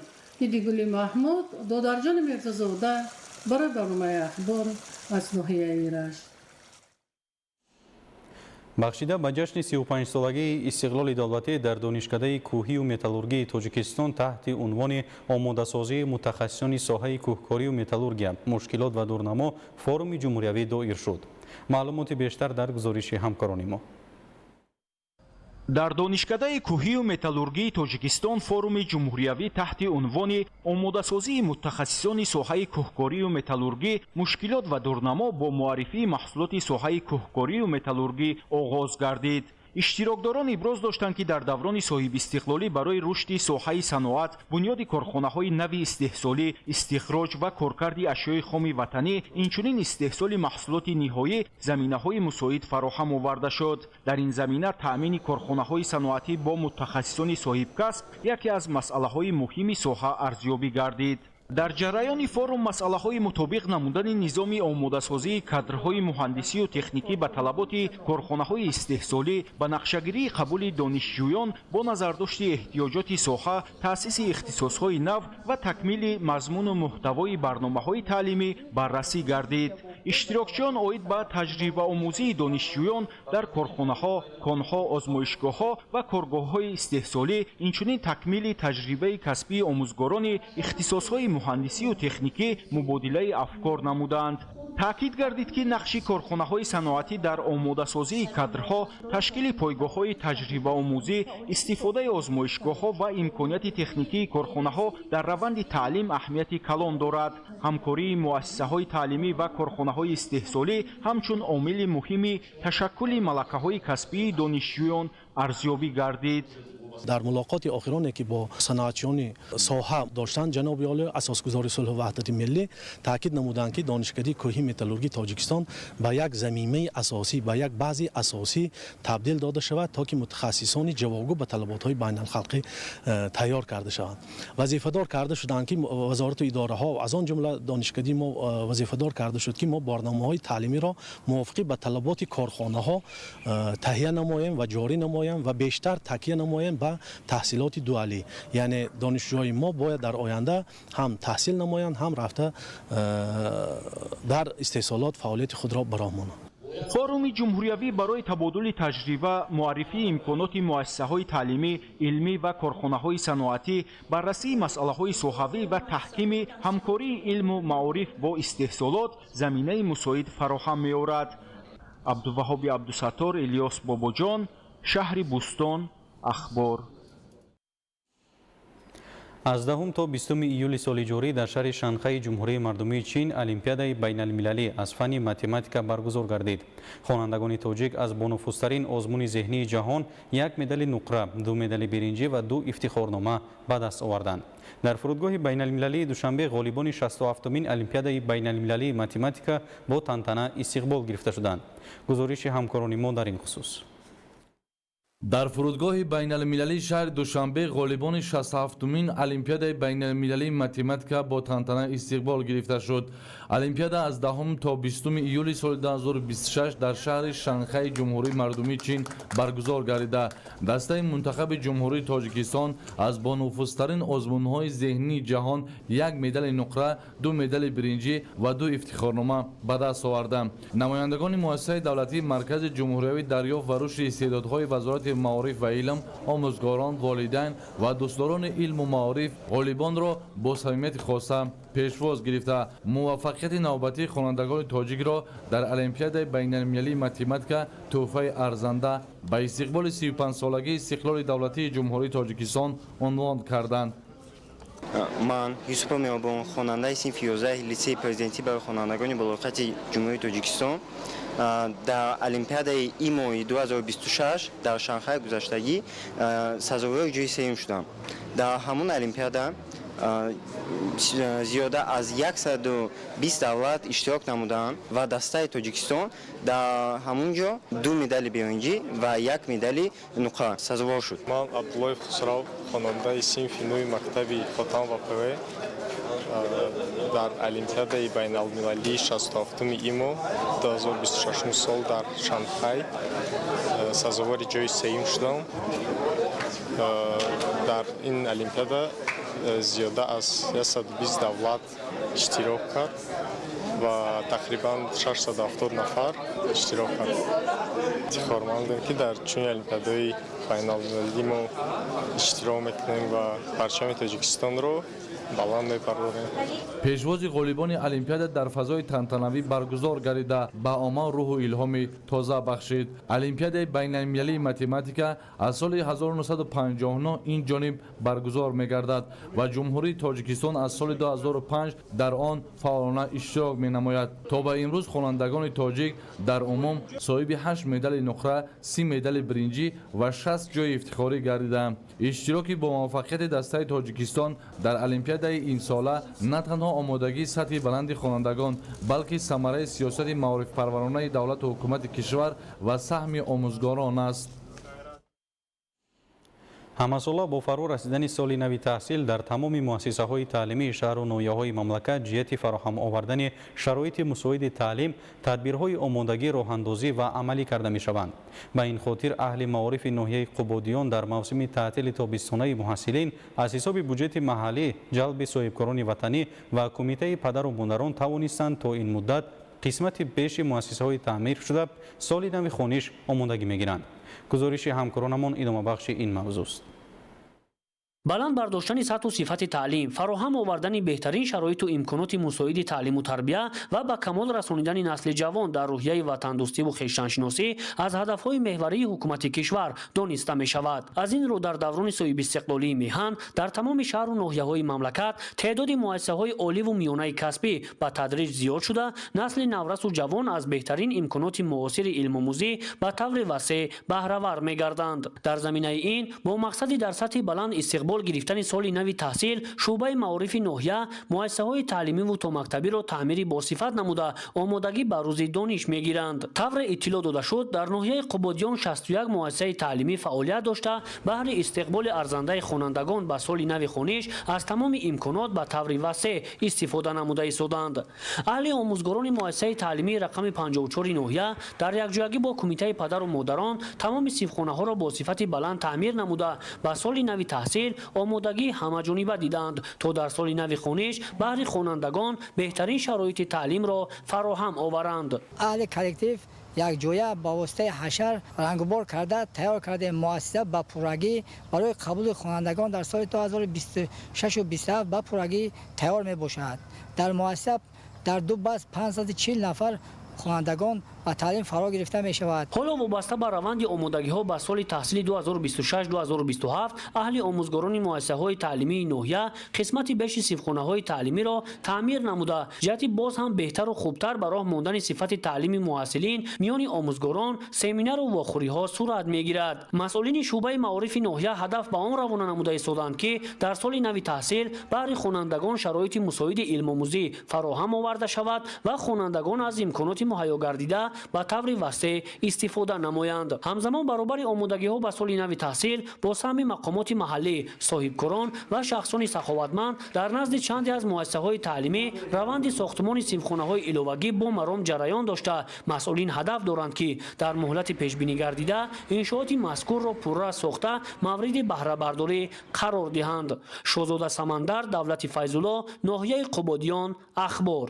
Идигули Маҳмуд, Додарҷони Мирзозода барои барномаи Ахбор аз ноҳияи Рашт. Бахшида ба ҷашни 35-солагии истиқлоли давлатӣ дар Донишкадаи кӯҳию металлургии Тоҷикистон таҳти унвони омодасозии мутахассисони соҳаи кӯҳкорию металлургия, мушкилот ва дурнамо форуми ҷумҳуриявӣ доир шуд. Маълумоти бештар дар гузориши ҳамкорони мо. Дар Донишкадаи кӯҳию металлургии Тоҷикистон форуми ҷумҳуриявӣ таҳти унвони омодасозии мутахассисони соҳаи кӯҳкорию металлургӣ, мушкилот ва дурнамо бо муаррифии маҳсулоти соҳаи кӯҳкорию металлургӣ оғоз гардид. Иштирокдорон иброз доштанд, ки дар даврони соҳибистиқлолӣ барои рушди соҳаи саноат, бунёди корхонаҳои нави истеҳсолӣ, истихроҷ ва коркарди ашёи хоми ватанӣ, инчунин истеҳсоли маҳсулоти ниҳоӣ заминаҳои мусоид фароҳам оварда шуд. Дар ин замина таъмини корхонаҳои саноатӣ бо мутахассисони соҳибкасб яке аз масъалаҳои муҳими соҳа арзёбӣ гардид. Дар ҷараёни форум масъалаҳои мутобиқ намудани низоми омодасозии кадрҳои муҳандисию техникӣ ба талаботи корхонаҳои истеҳсолӣ, ба нақшагирии қабули донишҷӯён бо назардошти эҳтиёҷоти соҳа, таъсиси ихтисосҳои нав ва такмили мазмуну муҳтавои барномаҳои таълимӣ баррасӣ гардид. Иштирокчиён оид ба таҷрибаомӯзии донишҷӯён дар корхонаҳо, конҳо, озмоишгоҳҳо ва коргоҳҳои истеҳсолӣ, инчунин такмили таҷрибаи касбии омӯзгорони ихтисосҳои муҳандисию техникӣ мубодилаи афкор намуданд. Таъкид гардид, ки нақши корхонаҳои саноатӣ дар омодасозии кадрҳо, ташкили пойгоҳҳои таҷрибаомӯзӣ, истифодаи озмоишгоҳҳо ва имконияти техникии корхонаҳо дар раванди таълим аҳамияти калон дорад. Ҳамкории муассисаҳои таълимӣ ва корхонаҳои истеҳсолӣ ҳамчун омили муҳими ташаккули малакаҳои касбии донишҷӯён арзёбӣ гардид. Дар мулоқоти охироне, ки бо саноатчиёни соҳа доштанд, ҷаноби олӣ, асосгузори сулҳу ваҳдати миллӣ, таъкид намуданд, ки Донишкадаи кӯҳи металлургии Тоҷикистон ба як замимаи асосӣ, ба як баъзи асосӣ табдил дода шавад, то ки мутахассисони ҷавобгӯ ба талаботҳои байналхалқӣ тайёр карда шаванд. Вазифадор карда шуданд, ки вазорату идораҳо, аз он ҷумла донишкадаи мо вазифадор карда шуд, ки мо барномаҳои таълимиро мувофиқӣ ба талаботи корхонаҳо таҳия намоем ва ҷорӣ намоем ва бештар такя намоем ба таҳсилоти дуалӣ, яъне донишҷӯҳои мо бояд дар оянда ҳам таҳсил намоянд, ҳам рафта дар истеҳсолот фаъолияти худро ба роҳ монанд. Форуми ҷумҳуриявӣ барои табодули таҷриба, муаррифии имконоти муассисаҳои таълимӣ, илмӣ ва корхонаҳои саноатӣ, баррасии масъалаҳои соҳавӣ ва таҳкими ҳамкории илму маориф бо истеҳсолот заминаи мусоид фароҳам меорад. Абдуваҳоби Абдусаттор, Илёс Бобоҷон, шаҳри Бӯстон, Ахбор. Аз 10 то 20 июли соли ҷорӣ дар шаҳри Шанхайи Ҷумҳурии Мардумии Чин Олимпиадаи байналмилалӣ аз фанни математика баргузор гардид. Хонандагони тоҷик аз бонуфузтарин озмуни зеҳнии ҷаҳон як медали нуқра, ду медали биринҷӣ ва ду ифтихорнома ба даст оварданд. Дар фурудгоҳи байналмилалии Душанбе ғолибони 67-умин Олимпиадаи байналмилалии математика бо тантана истиқбол гирифта шуданд. Гузориши ҳамкорони мо дар ин хусус. Дар фурудгоҳи байналмилалии шаҳри Душанбе ғолибони 67-умин Олимпиадаи байналмилалии математика бо тантана истиқбол гирифта шуд. Олимпиада аз 10 то 20 июли соли 2026 дар шаҳри Шанхайи Ҷумҳурии Мардумии Чин баргузор гардида, дастаи мунтахаби Ҷумҳурии Тоҷикистон аз бонуфузтарин озмунҳои зеҳнии ҷаҳон як медали нуқра, ду медали биринҷӣ ва ду ифтихорнома ба даст оварда. Намояндагони муассисаи давлатии Маркази ҷумҳуриявии дарёфт ва рушди истеъдодҳои Вазорати маориф ва илм, омӯзгорон, волидайн ва дӯстдорони илму маориф ғолибонро бо самимияти хоса пешвоз гирифта, муваффақияти навбатии хонандагони тоҷикро дар Олимпиадаи байналмилалии математика тӯҳфаи арзанда ба истиқболи 35-солагии истиқлоли давлатии Ҷумҳурии Тоҷикистон унвон карданд. Ман Юсупов Меҳрубон, хонандаи синфи 11 литсеи президентӣ барои хонандагони болоқати Ҷумҳурии Тоҷикистон, дар Олимпиадаи ИМОи 2026 дар Шанхай гузаштагӣ сазовори ҷои сеюм шудам. Дар ҳамон олимпиада зиёда аз 120 давлат иштирок намуданд ва дастаи Тоҷикистон дар ҳамон ҷо ду медали биринҷӣ ва як медали нуқра сазовор шуд. Ман Абдуллоев Хусрав, хонандаи синфи нӯи мактаби Хотам ва ПВ, дар Олимпиадаи байналмилалии 67-уми ИМО 2026 сол дар Шанхай сазовори ҷои сеюм шудам. Дар ин олимпиада зиёда аз 120 давлат иштирок кард ва тақрибан 670 нафар иштирок кард. Ифтихормандем, ки дар чунин олимпиадаҳои байналмилалӣ мо иштирок мекунем ва парчами Тоҷикистонро баланд мебардорем. Пешвози ғолибони олимпиада дар фазои тантанавӣ баргузор гардида, ба омон рӯҳу илҳоми тоза бахшид. Олимпиадаи байналмилалии математика аз соли 1959 ин ҷониб баргузор мегардад ва Ҷумҳурии Тоҷикистон аз соли 2005 дар он фаъолона иштирок менамояд. То ба имрӯз хонандагони тоҷик дар умум соҳиби 8 медали нуқра, 30 медали биринҷӣ ва 60 ҷои ифтихорӣ гардидаанд. Иштироки бомуваффақияти дастаи Тоҷикистон дар олимпиадаи имсола на танҳо омодагии сатҳи баланди хонандагон, балки самараи сиёсати маорифпарваронаи давлату ҳукумати кишвар ва саҳми омӯзгорон аст. Ҳамасола бо фаро расидани соли нави таҳсил дар тамоми муассисаҳои таълимии шаҳру ноҳияҳои мамлакат ҷиҳати фароҳам овардани шароити мусоиди таълим тадбирҳои омодагӣ роҳандозӣ ва амалӣ карда мешаванд. Ба ин хотир аҳли маорифи ноҳияи Қубодиён дар мавсими таътили тобистонаи муҳассилин аз ҳисоби буҷети маҳаллӣ, ҷалби соҳибкорони ватанӣ ва кумитаи падару модарон тавонистанд то ин муддат қисмати беши муассисаҳои таъмир шуда соли нави хониш омодагӣ мегиранд. Гузориши ҳамкоронамон идомабахши ин мавзӯст. Баланд бардоштани сатҳу сифати таълим, фароҳам овардани беҳтарин шароиту имконоти мусоиди таълиму тарбия ва ба камол расонидани насли ҷавон дар рӯҳияи ватандӯстиву хештаншиносӣ аз ҳадафҳои меҳварии ҳукумати кишвар дониста мешавад. Аз ин рӯ дар даврони соҳибистиқлолии меҳан дар тамоми шаҳру ноҳияҳои мамлакат теъдоди муассисаҳои оливу миёнаи касбӣ ба тадриҷ зиёд шуда, насли наврасу ҷавон аз беҳтарин имконоти муосири илмомӯзӣ ба таври васеъ баҳравар мегарданд. Дар заминаи ин бо мақсади дар сатҳи баланд истиқбол гирифтани соли нави таҳсил, шӯъбаи маорифи ноҳия муассисаҳои таълимиву томактабиро таъмири босифат намуда, омодагӣ ба рӯзи дониш мегиранд. Тавре иттилоъ дода шуд, дар ноҳияи Қубодиён 61 муассисаи таълимӣ фаъолият дошта, баҳри истиқболи арзандаи хонандагон ба соли нави хониш аз тамоми имконот ба таври васеъ истифода намуда истоданд. Аҳли омӯзгорони муассисаи таълимии рақами 54 ноҳия дар якҷоягӣ бо кумитаи падару модарон тамоми синфхонаҳоро бо сифати баланд таъмир намуда, ба соли нави таҳсил омодагии ҳамаҷониба диданд, то дар соли нави хониш баҳри хонандагон беҳтарин шароити таълимро фароҳам оваранд. Аҳли коллектив якҷоя ба воситаи ҳашар рангубор карда тайёр кардем. Муассиса ба пуррагӣ барои қабули хонандагон дар соли 2026-27 ба пуррагӣ тайёр мебошад. Дар муассиса дар ду баст 540 нафар хонандагон ба таълим фаро гирифта мешавад. Ҳоло вобаста ба раванди омодагиҳо ба соли таҳсили 2026-2027 аҳли омӯзгорони муассисаҳои таълимии ноҳия қисмати беши синфхонаҳои таълимиро таъмир намуда, ҷиҳати боз ҳам беҳтару хубтар ба роҳ мондани сифати таълими муҳассилин миёни омӯзгорон семинару вохӯриҳо сурат мегирад. Масъулини шӯъбаи маорифи ноҳия ҳадаф ба он равона намуда истоданд, ки дар соли нави таҳсил баҳри хонандагон шароити мусоиди илмомӯзӣ фароҳам оварда шавад ва хонандагон аз имконоти муҳайё гардида ба таври васеъ истифода намоянд. Ҳамзамон баробари омодагиҳо ба соли нави таҳсил бо саҳми мақомоти маҳаллӣ, соҳибкорон ва шахсони саховатманд дар назди чанде аз муассисаҳои таълимӣ раванди сохтмони синфхонаҳои иловагӣ бо маром ҷараён дошта, масъулин ҳадаф доранд, ки дар муҳлати пешбинӣ гардида иншооти мазкурро пурра сохта мавриди баҳрабардорӣ қарор диҳанд. Шоҳзода Самандар, Давлати Файзулло, ноҳияи Қубодиён, Ахбор.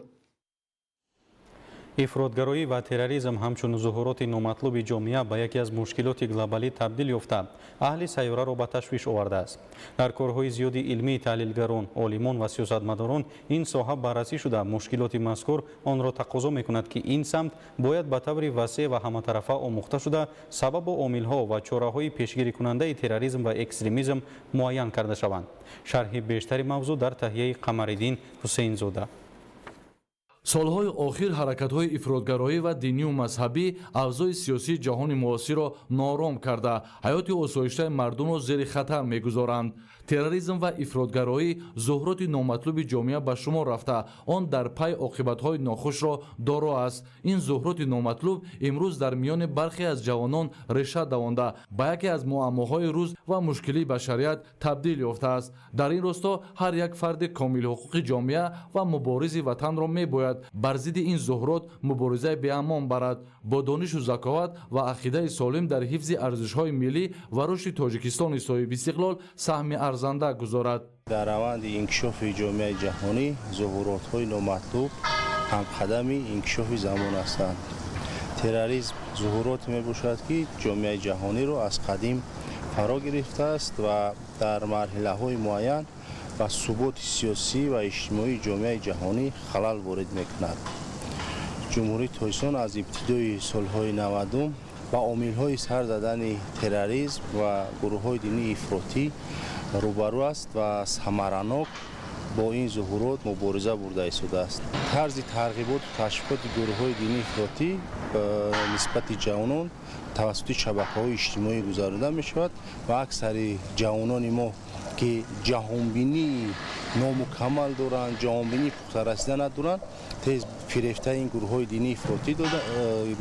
Ифротгароӣ ва терроризм ҳамчун зуҳуроти номатлуби ҷомеа ба яке аз мушкилоти глобалӣ табдил ёфта, аҳли сайёраро ба ташвиш овардааст. Дар корҳои зиёди илмии таҳлилгарон, олимон ва сиёсатмадорон ин соҳа баррасӣ шуда, мушкилоти мазкур онро тақозо мекунад, ки ин самт бояд ба таври васеъ ва ҳаматарафа омӯхта шуда, сабабу омилҳо ва чораҳои пешгирикунандаи терроризм ва экстремизм муайян карда шаванд. Шарҳи бештари мавзӯъ дар таҳияи Қамариддин Ҳусейнзода. Солҳои охир ҳаракатҳои ифротгароӣ ва динию мазҳабӣ авзои сиёсии ҷаҳони муосирро ноором карда, ҳаёти осоиштаи мардумро зери хатар мегузоранд. Терроризм ва ифротгароӣ зуҳуроти номатлуби ҷомеа ба шумор рафта, он дар пай оқибатҳои нохушро доро аст. Ин зуҳуроти номатлуб имрӯз дар миёни бархе аз ҷавонон реша давонда, ба яке аз муаммоҳои рӯз ва мушкилии башарият табдил ёфтааст. Дар ин росто ҳар як фарди комилҳуқуқи ҷомеа ва муборизи ватанро мебояд бар зидди ин зуҳурот муборизаи беамон барад, бо донишу заковат ва ақидаи солим дар ҳифзи арзишҳои миллӣ ва рушди Тоҷикистони соҳибистиқлол саҳми арзанда гузорад. Дар раванди инкишофи ҷомеаи ҷаҳонӣ зуҳуротҳои номатлуб ҳамқадами инкишофи замон ҳастанд. Терроризм зуҳуроте мебошад, ки ҷомеаи ҷаҳониро аз қадим фаро гирифтааст ва дар марҳилаҳои муайян ба суботи сиёсӣ ва иҷтимоии ҷомеаи ҷаҳонӣ халал ворид мекунад. Ҷумҳурии Тоҷикистон аз ибтидои солҳои 90 ба омилҳои сар задани терроризм ва гурӯҳҳои динии ифротӣ рӯбарӯ аст ва самаранок бо ин зуҳурот мубориза бурда истодааст. Тарзи тарғиботу ташвиқоти гурӯҳҳои динии ифротӣ нисбати ҷавонон тавассути шабакаҳои иҷтимоӣ гузаронида мешавад ва аксари ҷавонони мо, ки ҷаҳонбинии номукаммал доранд, ҷаҳонбинии пухтарасида надоранд, тез фирефтаи ин гурӯҳҳои динии ифротӣ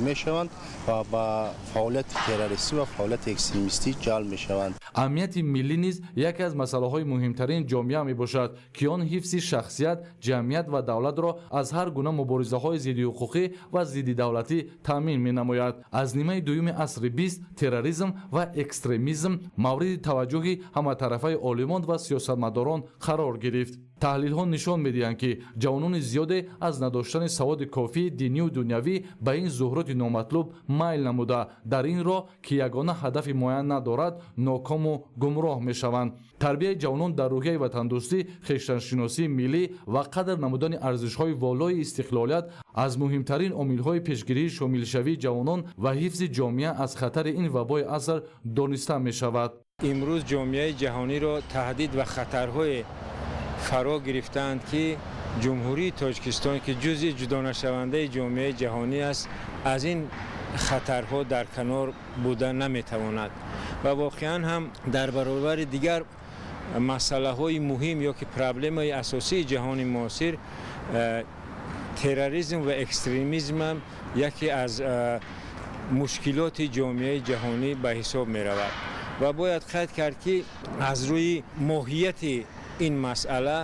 мешаванд ва ба фаъолияти террористӣ ва фаъолияти экстремистӣ ҷалб мешаванд. Амнияти миллӣ низ яке аз масъалаҳои муҳимтарин ҷомеа мебошад, ки он ҳифзи шахсият, ҷамъият ва давлатро аз ҳар гуна муборизаҳои зиддиҳуқуқӣ ва зиддидавлатӣ таъмин менамояд. Аз нимаи дуюми асри 20 терроризм ва экстремизм мавриди таваҷҷӯҳи ҳаматарафаи олимон ва сиёсатмадорон қарор гирифт. Таҳлилҳо нишон медиҳанд, ки ҷавонони зиёде аз надоштани саводи кофии динию дунявӣ ба ин зуҳуроти номатлуб майл намуда, дар ин роҳ, ки ягона ҳадафи муайян надорад, нокому гумроҳ мешаванд. Тарбияи ҷавонон дар рӯҳияи ватандӯстӣ, хештаншиносии миллӣ ва қадр намудани арзишҳои волои истиқлолият аз муҳимтарин омилҳои пешгирии шомилшавии ҷавонон ва ҳифзи ҷомеа аз хатари ин вабои аср дониста мешавад. Имрӯз ҷомеаи ҷаҳониро таҳдид ва хатарҳое фаро гирифтаанд, ки Ҷумҳурии Тоҷикистон, ки ҷузъи ҷудонашавандаи ҷомеаи ҷаҳонӣ аст, аз ин хатарҳо дар канор буда наметавонад ва воқеан ҳам дар баробари дигар масъалаҳои муҳим ё ки проблемаи асосии ҷаҳони муосир, терроризм ва экстремизм ҳам яке аз мушкилоти ҷомеаи ҷаҳонӣ ба ҳисоб меравад. Ва бояд қайд кард, ки аз рӯи моҳияти ин масъала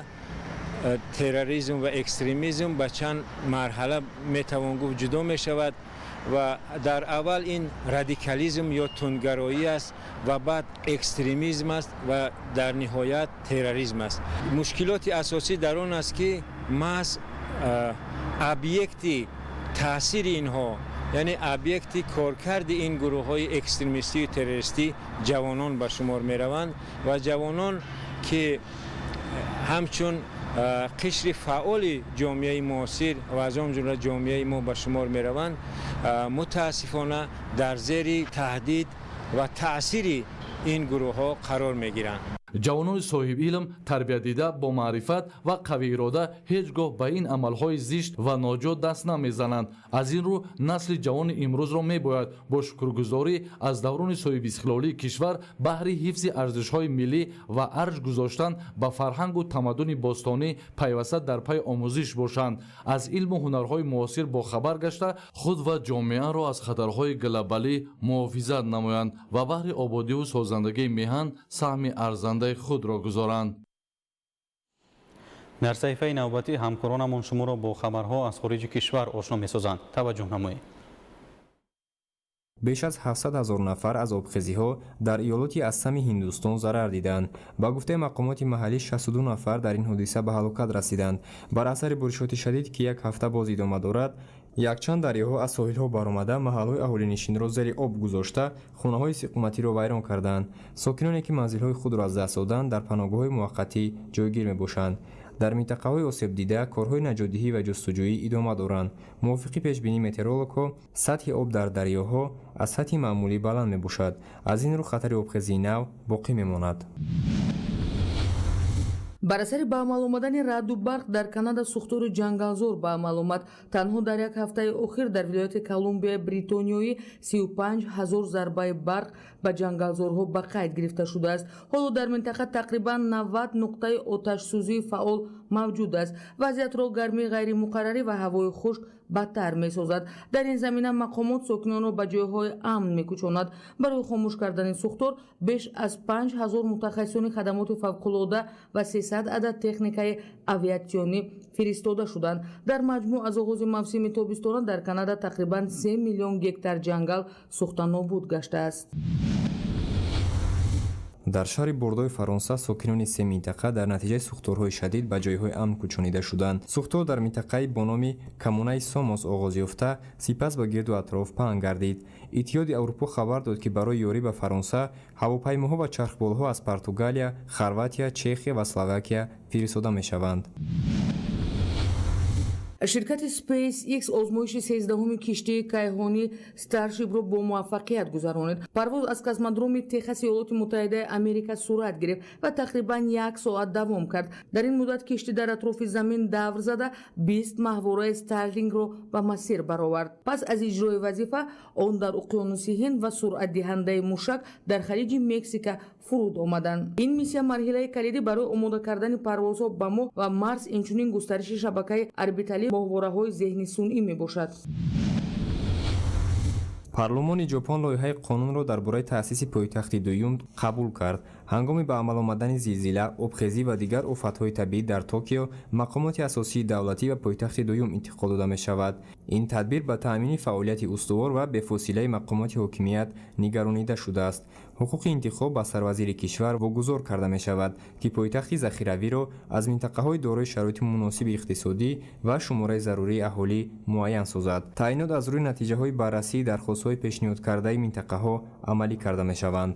терроризм ва экстремизм ба чанд марҳала метавон гуфт ҷудо мешавад ва дар аввал ин радикализм ё тундгароӣ аст ва баъд экстремизм аст ва дар ниҳоят терроризм аст. Мушкилоти асосӣ дар он аст, ки маҳз объекти таъсири инҳо, яъне объекти коркарди ин гурӯҳҳои экстремистию террористӣ ҷавонон ба шумор мераванд ва ҷавонон, ки ҳамчун қишри фаъоли ҷомеаи муосир ва аз он ҷумла ҷомеаи мо ба шумор мераванд, мутаассифона дар зери таҳдид ва таъсири ин гурӯҳҳо қарор мегиранд. Ҷавонони соҳиби илм, тарбиятдида, бо маърифат ва қавиирода ҳеҷ гоҳ ба ин амалҳои зишт ва ноҷо даст намезананд. Аз ин рӯ насли ҷавони имрӯзро мебояд бо шукргузорӣ аз даврони соҳибистиқлолии кишвар баҳри ҳифзи арзишҳои миллӣ ва арҷ гузоштан ба фарҳангу тамаддуни бостонӣ пайваста дар пайи омӯзиш бошанд, аз илму ҳунарҳои муосир бохабар гашта, худ ва ҷомеаро аз хатарҳои глобалӣ муҳофизат намоянд ва баҳри ободиву созандагии меҳан саҳми арзанда худро гузоранд. Дар саҳифаи навбатӣ ҳамкоронамон шуморо бо хабарҳо аз хориҷи кишвар ошно месозанд. Таваҷҷӯҳ намоед. Беш аз 700 ҳазор нафар аз обхезиҳо дар иёлоти Ассами Ҳиндустон зарар диданд. Ба гуфтаи мақомоти маҳаллӣ, 62 нафар дар ин ҳодиса ба ҳалокат расиданд. Бар асари боришоти шадид, ки як ҳафта боз идома дорад, якчанд дарёҳо аз соҳилҳо баромада, маҳалҳои аҳолинишинро зери об гузошта, хонаҳои истиқоматиро вайрон карданд. Сокиноне, ки манзилҳои худро аз даст доданд, дар паноҳгоҳҳои муваққатӣ ҷойгир мебошанд. Дар минтақаҳои осебдида корҳои наҷотдиҳӣ ва ҷустуҷӯӣ идома доранд. Мувофиқи пешбинии метеорологҳо, сатҳи об дар дарёҳо аз сатҳи маъмулӣ баланд мебошад. Аз ин рӯ хатари обхезии нав боқӣ мемонад. Бар асари ба амал омадани раъду барқ дар Канада сӯхтори ҷангалзор ба амал омад. Танҳо дар як ҳафтаи охир дар вилояти Колумбияи Бритониёӣ 35 ҳазор зарбаи барқ ба ҷангалзорҳо ба қайд гирифта шудааст. Ҳоло дар минтақа тақрибан 90 нуқтаи оташсӯзии фаъол мавҷуд аст. Вазъиятро гармии ғайримуқаррарӣ ва ҳавои хушк бадтар месозад. Дар ин замина мақомот сокинонро ба ҷойҳои амн мекӯчонад. Барои хомӯш кардани сӯхтор беш аз 5000 мутахассисони хадамоти фавқулода ва 300 адад техникаи авиатсионӣ фиристода шуданд. Дар маҷмӯъ аз оғози мавсими тобистона дар Канада тақрибан 3 миллион гектар ҷангал сӯхта нобуд гаштааст. Дар шаҳри Бордои Фаронса сокинони се минтақа дар натиҷаи сӯхторҳои шадид ба ҷойҳои амн кӯчонида шуданд. Сӯхтор дар минтақаи бо номи Коммунаи Сомос оғоз ёфта, сипас ба гирду атроф паҳн гардид. Иттиҳоди Аврупо хабар дод, ки барои ёрӣ ба Фаронса ҳавопаймоҳо ва чархболҳо аз Португалия, Хорватия, Чехия ва Словакия фиристода мешаванд. Ширкати SpaceX озмоиши 13-уми киштии кайҳонӣ Starship-ро бо муваффақият гузаронид. Парвоз аз космодроми Техаси Иёлоти Муттаҳидаи Америка сурат гирифт ва тақрибан як соат давом кард. Дар ин муддат киштӣ дар атрофи замин давр зада 20 маҳвораи Старлингро ба масир баровард. Пас аз иҷрои вазифа он дар уқёнуси Ҳинд ва суръатдиҳандаи мушак дар халиҷи Мексика фуруд омаданд. Ин миссия марҳилаи калидӣ барои омода кардани парвозҳо ба Моҳ ва Марс, инчунин густариши шабакаи орбиталии моҳвораҳои зеҳни сунъӣ мебошад. Парлумони Ҷопон лоиҳаи қонунро дар бораи таъсиси пойтахти дуюм қабул кард. Ҳангоми ба амал омадани зилзила, обхезӣ ва дигар офатҳои табиӣ дар Токио мақомоти асосии давлатӣ ба пойтахти дуюм интиқол дода мешавад. Ин тадбир ба таъмини фаъолияти устувор ва бефосилаи мақомоти ҳокимият нигаронида шудааст. Ҳуқуқи интихоб ба сарвазири кишвар вогузор карда мешавад, ки пойтахти захиравиро аз минтақаҳои дорои шароити муносиби иқтисодӣ ва шумораи зарурии аҳолӣ муайян созад. Таъйинот аз рӯи натиҷаҳои баррасии дархостҳои пешниҳодкардаи минтақаҳо амалӣ карда мешаванд.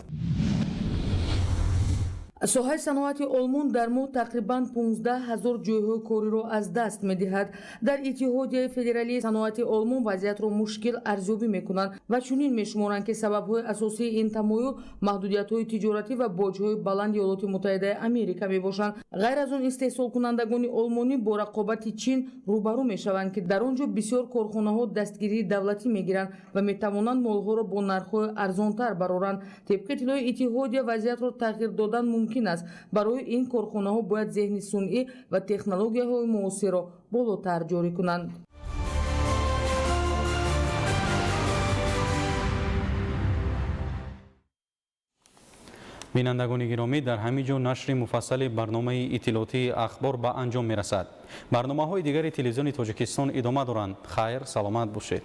Соҳаи саноати Олмон дар моҳ тақрибан 15 ҳазор ҷойҳои кориро аз даст медиҳад. Дар Иттиҳодияи Федералии саноати Олмон вазъиятро мушкил арзёбӣ мекунанд ва чунин мешуморанд, ки сабабҳои асосии ин тамоюл маҳдудиятҳои тиҷоратӣ ва боҷҳои баланди Иёлоти Муттаҳидаи Америка мебошанд. Ғайр аз он, истеҳсолкунандагони олмонӣ бо рақобати Чин рӯбарӯ мешаванд, ки дар он ҷо бисёр корхонаҳо дастгирии давлатӣ мегиранд ва метавонанд молҳоро бо нархҳои арзонтар бароранд. Тибқи иттилои иттиҳодия, вазъиятро тағйир додан мумкин аст. Барои ин корхонаҳо бояд зеҳни сунъӣ ва технологияҳои муосирро болотар ҷорӣ кунанд. Бинандагони гиромӣ, дар ҳамин ҷо нашри муфассали барномаи иттилоотии Ахбор ба анҷом мерасад. Барномаҳои дигари телевизиони Тоҷикистон идома доранд. Хайр, саломат бошед.